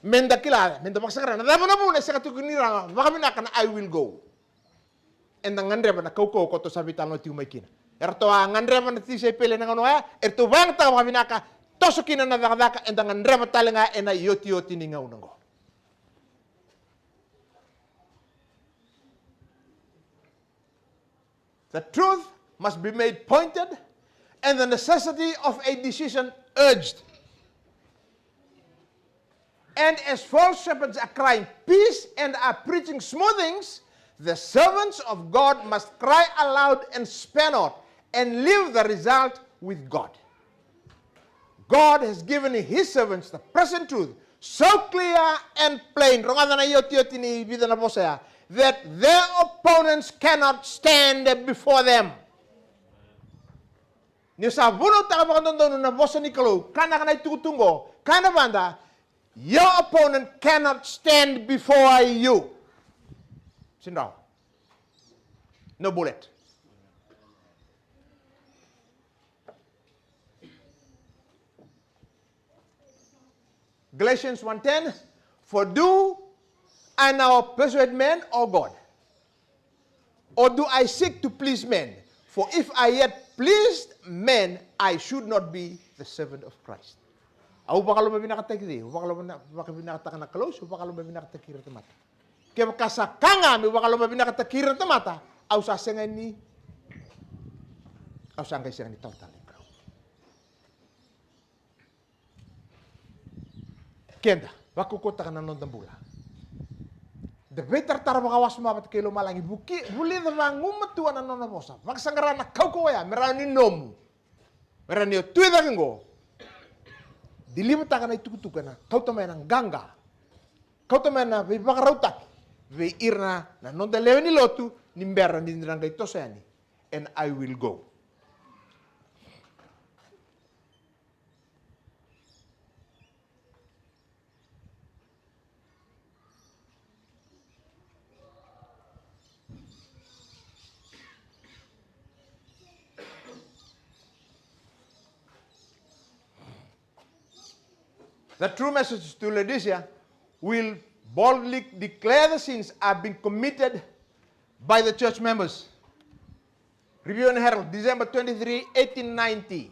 Meda kila, meda vakasaqara. Na cava na vuna e sega tiko ni ra vakavinaka na "I will go"? Eda gadreva na kaukauwa ko tou sa veitalanoa tiko mai kina. Eratou a gadreva na tisaipeli ena gauna oya, eratou vakayagataka vakavinaka, toso kina na cakacaka, eda gadreva tale ga ena iotioti ni gauna oqo. The truth must be made pointed and the necessity of a decision urged. And as false shepherds are crying peace and are preaching smoothings, the servants of God must cry aloud and spare not and leave the result with God. God has given his servants the present truth, so clear and plain. Rogoca na iotioti ni vica na vosa ya, that their opponents cannot stand before them. Ni sa vunautaka vakadodonu na vosa ni Kalou, ka na ka na itukutuku qo, ka na vada, your opponent cannot stand before you. Sit down. No bullet. Galatians one ten, "For do I now persuade men or God? Or do I seek to please men? For if I yet pleased men, I should not be the servant of Christ." Au vakalomavinakataki cei? Au vakaloma-, vakavinakataka na Kalou, se au vakalomavinakataki ira na tamata? Kevaka sa ka ga meu vakalomavinakataki ira na tamata, au sa sega ni, au sa qai sega ni tawa tale na Kalou. Keda vakaukauwataka na noda bula. Da veitaratara vakawasoma vata kei lomalagi, vuki, vulica vagumatua na nona vosa. Vakasaqara na kaukauwa oya me rawa ni nomu. Me rawa ni o tu e cake qo. Delivertaka na itukutuku ena kauta mai na qaqa. Kauta mai na veivakarautaki vei ira na, na noda lewe ni lotu, ni bera ni ra qai toso yani. And I will go. The true message to Laodicea will boldly declare the sins are being committed by the church members. Review and Herald, December twenty-three, eighteen ninety.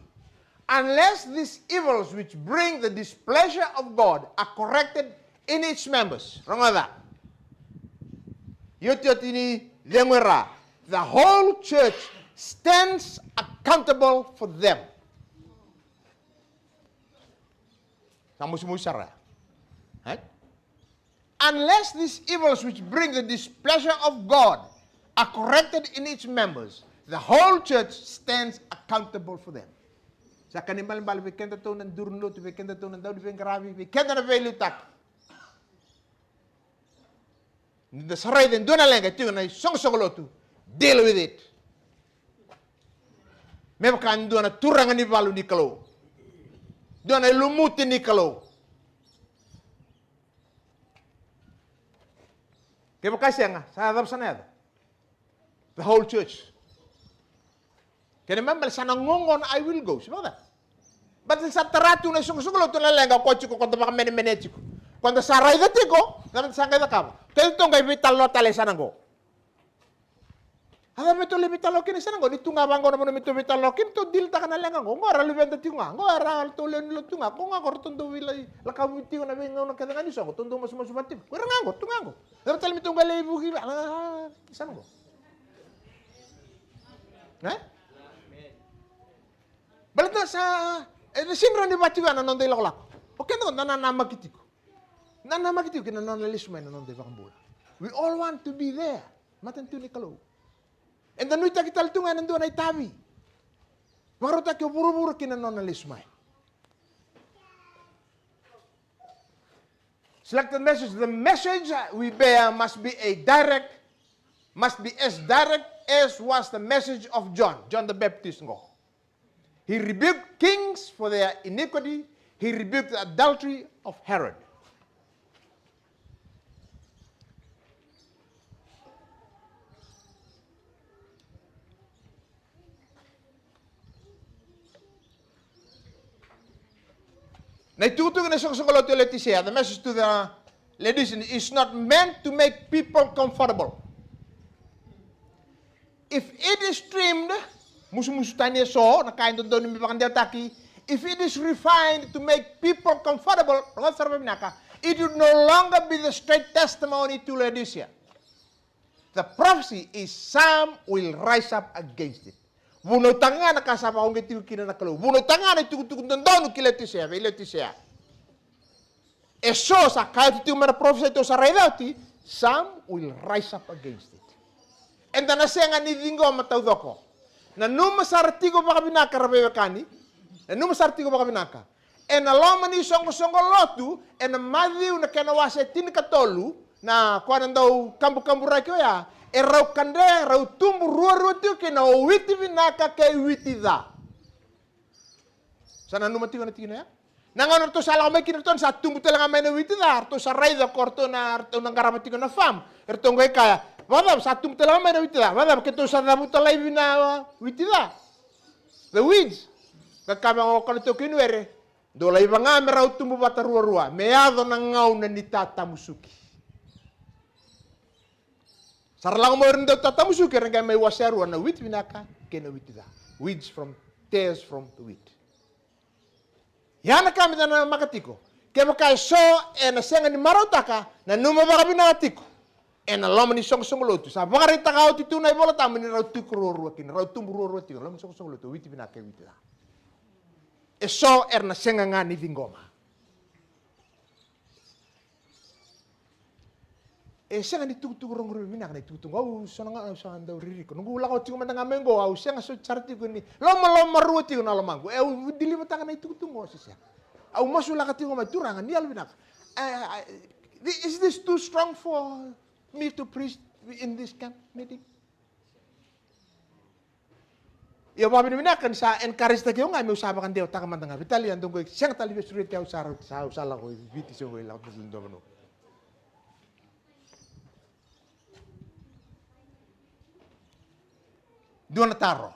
Unless these evils which bring the displeasure of God are corrected in its members. Rogoca. Iotioti ni cegu era. The whole church stands accountable for them. Sa musumusu sara. Right? Unless these evils which bring the displeasure of God are corrected in its members, the whole church stands accountable for them. Sa ka ni balebale vei kedatou na duru ni lotu, vei kedatou na dau ni veiqaravi, vei keda na veiliutaki. Ni da sa raica e dua na leqa e tiko na isoqosoqo lotu, deal with it. Me vaka e dua na turaga ni valu ni Kalou, dua na ilumuti ni Kalou. Kevaka e sega, sa cava sa na yaco? The whole church. Kena ibalebale sa na gogo na I will go. Se vaka. Baleta ni sa tara tu na isoqosoqo lotu na leqa, o koya tiko, o koya da vakamenemenea tiko. O koya da sa raica tiko, cava da sa qai cakava? Keitou qai veitalanoa tale e yasana qo. A cava me tou lai veitalanoa kina e yasana qo? Ni tu ga vaqo na vanua me tou veitalanoa kina, tou dilitaka na leqa qo. Qo era luveda tiko ga. Qo era ratou lewe ni lotu ga. Qo ga qo ratou dau veilailakavi tiko na veigauna kece ga ni soqo. Tou dau masumasu vata tiko. Qo era ga qo, tu ga qo. Cava tale me tou qai lai vuki, a, e yasana qo. E? Baleta sa, e, na sega ni rawa ni vaka tiko ya na noda ilakolako. O keda qo da nanamaki tiko. Nanamaki tiko kina na nona lesu mai na noda iVakabula. We all want to be there. Matanitu ni Kalou. Eda nuitaki tale tu ga ena dua na itavi. Vakarautaki o vuravura kina na nona lesu mai. Selected message. The message we bear must be a direct, must be as direct as was the message of John, John the Baptist qo. He rebuked kings for their iniquity. He rebuked the adultery of Herod. Na itukutuku ni soqosoqo lotu e Letisea, the message to the Laodicean, is not meant to make people comfortable. If it is trimmed, musumusu tani eso, na ka e dodonu me vakadewataki, if it is refined to make people comfortable, rogoca sara vakavinaka, it would no longer be the straight testimony to Laodicea. The prophecy is some will rise up against it. Vunautaka ga na ka sa vakauqeti tiko kina na Kalou. Vunautaka ga na itukutuku dodonu ki Letisea, vei Letisea. Eso sa kaya oti tiko mai na parofisai tou sa raica oti, some will rise up against it. Eda na sega ni ciqoma taucoko. Nanuma sara tiko vakavinaka ra veiwekani. Nanuma sara tiko vakavinaka. Ena loma ni soqosoqo lotu, ena Maciu na kena wase tinikatolu, na koya na dau kabukaburaki oya, e rau kadre, rau tubu ruarua tiko kina o witi vinaka kei witi ca. Sa nanuma tiko na tikina ya. Na gauna ratou sa lako mai kina ratou, sa tubu tale ga mai na witi ca, ratou sa raica ko ratou na, ratou na qarava tiko na farm. Eratou qai kaya, vakacava sa tubu tale ga mai na witi ca, vakacava keitou sa cavuta laivi na witi ca? The weeds. Ka kaya vaka o koya na taukei ni were, dou laiva ga me rau tubu vata ruarua, me yaco na gauna ni tatamusuki. Sa ra lako mai o ira na dau tatamusuki, era qai mai wasea rua na witi vinaka kei na witi ca. Weeds from, tares from the wheat. Ia na ka me da namaka tiko, kevaka eso ena sega ni marautaka, nanuma vakavinaka tiko. Ena loma ni soqosoqo lotu, sa vakaraitaka oti tu na iVola Tabu ni rau tiko ruarua kina, rau tubu ruarua tiko, loma ni soqosoqo lotu, witi vinaka kei witi ca. Eso era na sega ga ni ciqoma. E sega ni tukutuku rogorogo vinaka na itukutuku. Au so na gauna au sa dau ririko. Noqu lako tiko mada ga mai qo, au sega soti sara tiko ni lomaloma rua tiko na lomaqu. E, au deliver-taka na itukutuku qo se sega. Au masulaka tiko mai, Turaga, ni yalovinaka. E, e, is this too strong for me to preach in this camp meeting? Ia vakavinavinaka ni sa encourage-taki au ga meu sa vakadewataka mada ga. Veitalia dou qai sega tale ni veisureti au, sa rauti, sa, au sa lako i Viti se qai lako tale i dua vanua. Dua na taro.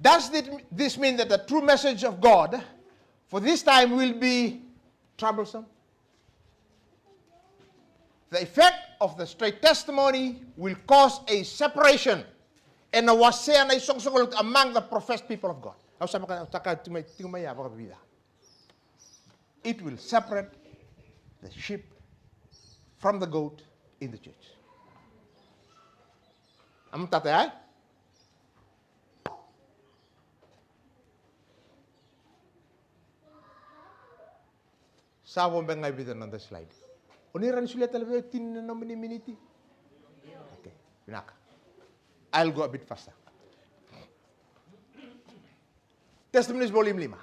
Does thi-, this mean that the true message of God for this time will be troublesome. The effect of the straight testimony will cause a separation. Ena wasea na isoqosoqo lotu among the professed people of God. Au sa vaka, au sa kaya tiko mai, tiko mai ya vakavica. It will separate the sheep from the goat in the church. Au matata ya, e? Sa vo beka ga e vica na noda slide. O ni rawa ni solia tale vei au tini na nomuni miniti? Okay, vinaka. I'll go a bit faster. Testimonies, volume lima.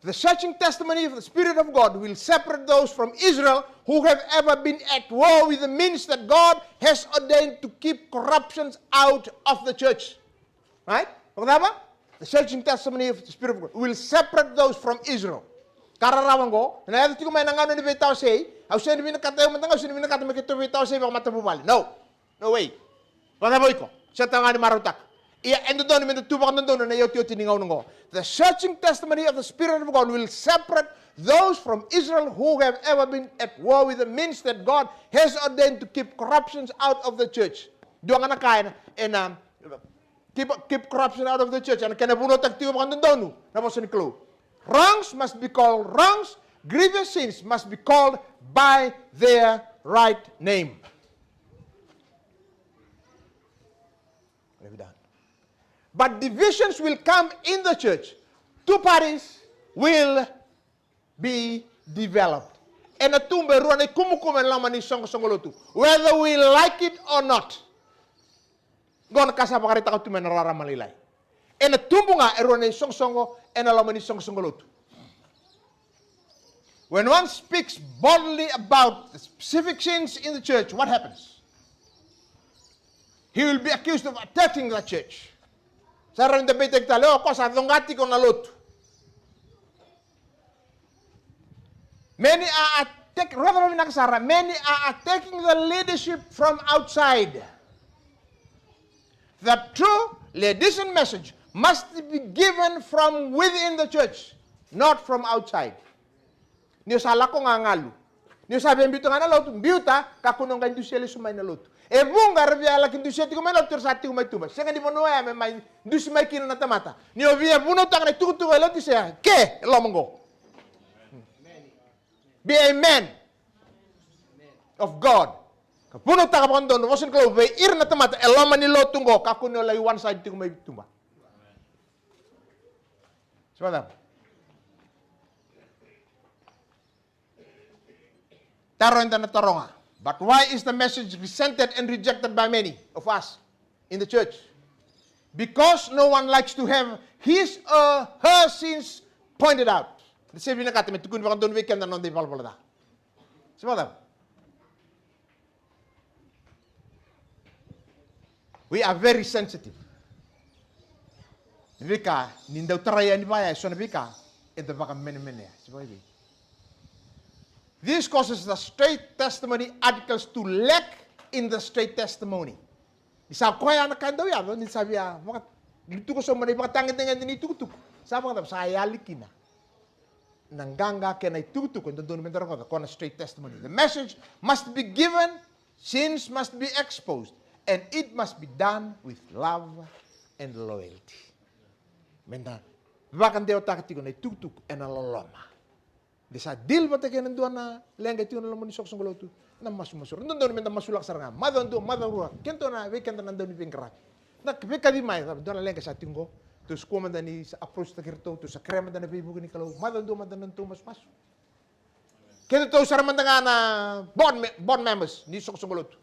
The searching testimony of the Spirit of God will separate those from Israel who have ever been at war with the means that God has ordained to keep corruptions out of the church. Right? Vakacava? The searching testimony of the Spirit of God will separate those from Israel. Ka rarawa oqo, ena yaco tiko mai na gauna ni veitawasei, au sega ni vinakata, au mada ga au sega ni vinakata me keitou veitawasei vakamatavuvale. No. No way. Vakacava o iko? Sega tale ga ni marautaka. Ia, e dodonu meda tu vakadodonu ena iotioti ni gauna oqo. The searching testimony of the Spirit of God will separate those from Israel who have ever been at war with the means that God has ordained to keep corruptions out of the church. Dua ga na ka ena, ena, keep, keep corruption out of the church. Ena kena vunautaki tiko vakadodonu na vosa ni Kalou. Wrongs must be called wrongs, grievous sins must be called by their right name. But divisions will come in the church. Two parties will be developed. Ena tubu e rua na ikumukumu ena loma ni soqosoqo lotu. Whether we like it or not. Qo na ka sa vakaraitaka tu mai na rarama lailai. Ena tubu ga e rua na isoqosoqo ena loma ni soqosoqo lotu. When one speaks boldly about the specific sins in the church, what happens? He will be accused of attacking the church. Sa rawa ni da beitaki tale, o koya sa coqa tiko na lotu. Many are attack-, raica vakavinaka sara, many are attacking the leadership from outside. The true Laodicean message must be given from within the church, not from outside. Ni o sa lako ga galu. Ni o sa via biuta ga na lotu, biuta, kakua ni o qai dusia lesu mai na lotu. E vuqa era via laki dusia tiko mai na lotu, era sa tiko mai tuba. Sega ni vanua ya me mai dusi mai kina na tamata. Ni o via vunautaka na itukutuku e Laodicea, ke, e loma qo. Be a man of God. Ka vunautaka vakadodonu na vosa ni Kalou vei ira na tamata e loma ni lotu qo, kakua ni o lai one side tiko mai tuba. Sa vakacava? Taro eda na taroga. But why is the message resented and rejected by many of us in the church? Because no one likes to have his or her sins pointed out. Eda sega ni vinakata me tukuni vakadodonu vei keda na noda ivalavala ca. Sa vakacava? We are very sensitive. Veika ni dau tarai yani vaya e so na veika eda vakamenemenea. Se vakaevei? This causes the straight testimony articles to lack in the straight testimony. Ni sa koya na ka e dau yaco, ni sa via vaka, ni tuku sobu na ivakatagedegede ni tukutuku. Sa vakacava? Sa yali kina na qaqa kei na itukutuku e dodonu meda rogoca, ko na straight testimony. The message must be given, sins must be exposed, and it must be done with love and loyalty. Meda vakadewataka tiko na itukutuku ena loloma. De sa deal vata kei na dua na leqa tiko na loma ni soqosoqo lotu. Na masumasu. Dodonu meda masulaka sara ga. Macawa dua, macawa rua. Keda na, vei keda na dau ni veiqaravi. Na veikacivi mai, dua na leqa sa tiko qo. Tou sa kua mada ni sa approach taki iratou, tou sa kerea mada na veivuke ni Kalou. Macawa dua mada na nodatou masumasu. Kedatou sara mada ga na board me-, board members ni soqosoqo lotu.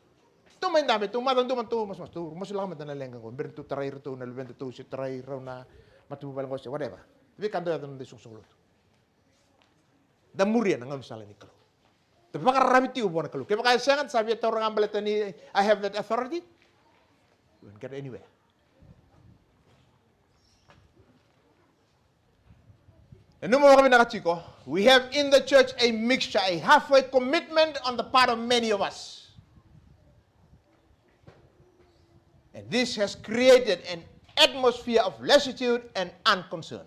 Tou mai dabe, tou macawa dua mada tou masumasu. Tou masulaka mada na leqa qo. Bera ni tou tarai iratou na luvedatou se tarai rau na matavuvale qo se whatever. Veika dau yaco na noda isoqosoqo lotu. Da muria na gaunisala ni Kalou. Da vakararavi tiko vua na Kalou. Kevaka e sega, da sa via taura ga baleta ni I have that authority. We won't get anywhere. E nanuma vakavinaka tiko, we have in the church a mixture, a halfway commitment on the part of many of us. And this has created an atmosphere of lassitude and unconcern.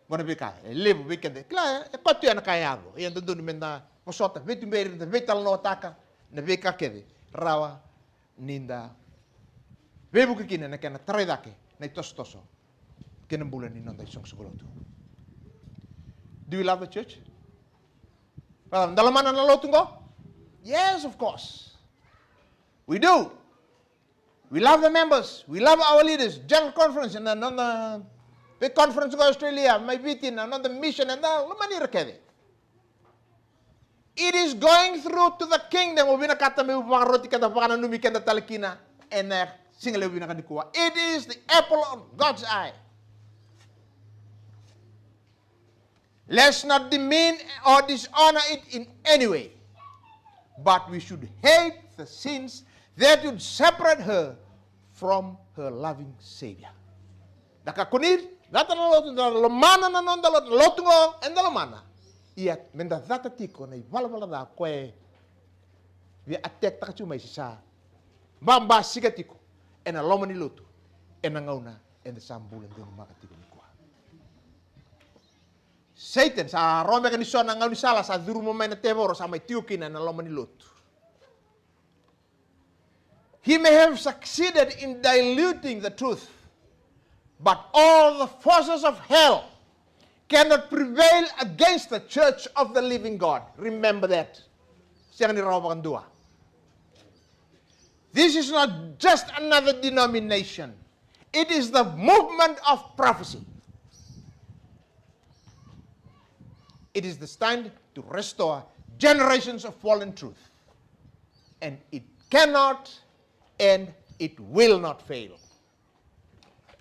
Qo na veika e levu vei keda. Kila, e koto ya na ka e yaco. Ia dodonu meda vosota, veituberi, da veitalanoataka na veika kece rawa ni da veivuke kina na kena tarai cake na itosotoso kei na bula ni noda isoqosoqo lotu. Do we love the church? Brother, da lomana na lotu qo? Yes, of course. We do. We love the members. We love our leaders. General conference, na, na, na big conference qo Australia, mai Viti, na noda mission, eda lomani ira kece. It is going through to the kingdom. Au vinakata meu vakaroti keda, vakananumi keda tale kina ena siga levu vinaka nikua. It is the apple of God's eye. Let's not demean or dishonor it in any way, but we should hate the sins that would separate her from her loving Savior. Da kakua ni cata na lotu, da lomana na noda lotu, lotu qo eda lomana. Ia meda cata tiko na ivalavala ca koya e via attack-taka tiko mai, se sa babasika tiko ena loma ni lotu ena gauna eda sa bula donumaka tiko nikua. Satan sa rogo beka ni so na gaunisala sa curuma mai na tevoro, sa mai tiko kina ena loma ni lotu. He may have succeeded in diluting the truth, but all the forces of hell cannot prevail against the church of the living God. Remember that. Sega ni rawa vakadua. This is not just another denomination. It is the movement of prophecy. It is destined to restore generations of fallen truth. And it cannot and it will not fail.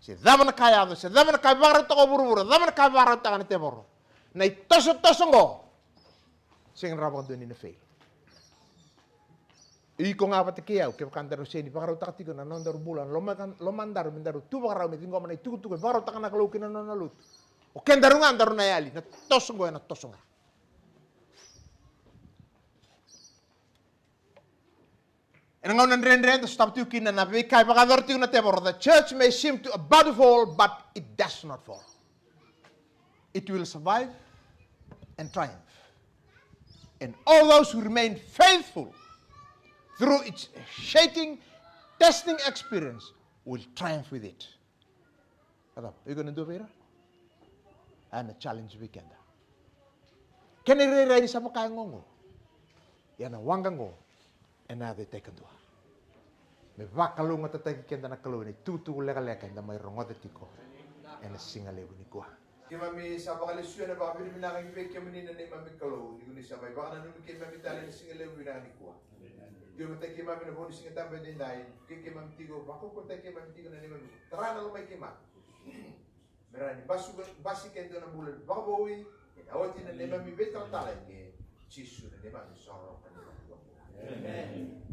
Se cava na ka yaco, se cava na ka vakarautaka o vuravura, cava na ka vakarautaka na tevoro, na itosotoso qo sega ni rawa vakadua ni na fail. Iko ga vata kei au, kevaka daru sega ni vakarautaka tiko na nodaru bula, na loma, lomadaru, me daru tu vakarau me ciqoma na itukutuku e vakarautaka na Kalou kina nona lotu, o kedaru ga daru na yali, na toso qo ena toso ga. Ena gauna dredre da sotava tiko kina na veika e vakayacora tiko na tevoro. The church may seem to about to fall, but it does not fall. It will survive and triumph. And all those who remain faithful through its shaking, testing experience will triumph with it. A cava, o iko na dua vei ira? A na challenge vei keda. Kena irairai ni sa vaka e gogo. Ia na waqa qo ena yaco e tai kadua. Me vakalougatataki keda na Kalou ena itukutuku lekaleka eda mai rogoca tiko ena siga levu nikua. Keimami sa vakalesuya na vakavinavinaka ki vei kemuni na neimami Kalou, ni ko ni sa mai vakananumi keimami tale ena siga levu vinaka nikua. Dua vata keimami na vo ni Siga Tabu edaidai, kei keimami tiko, vakaukauataki keimami tiko na neimami tara na lomai keimami. Me rawa ni basu, basika e dua na bula vakavoui ena oti na neimami veitalatala eke. Jisu na neimami soro ka neimami vakavoui. Amen.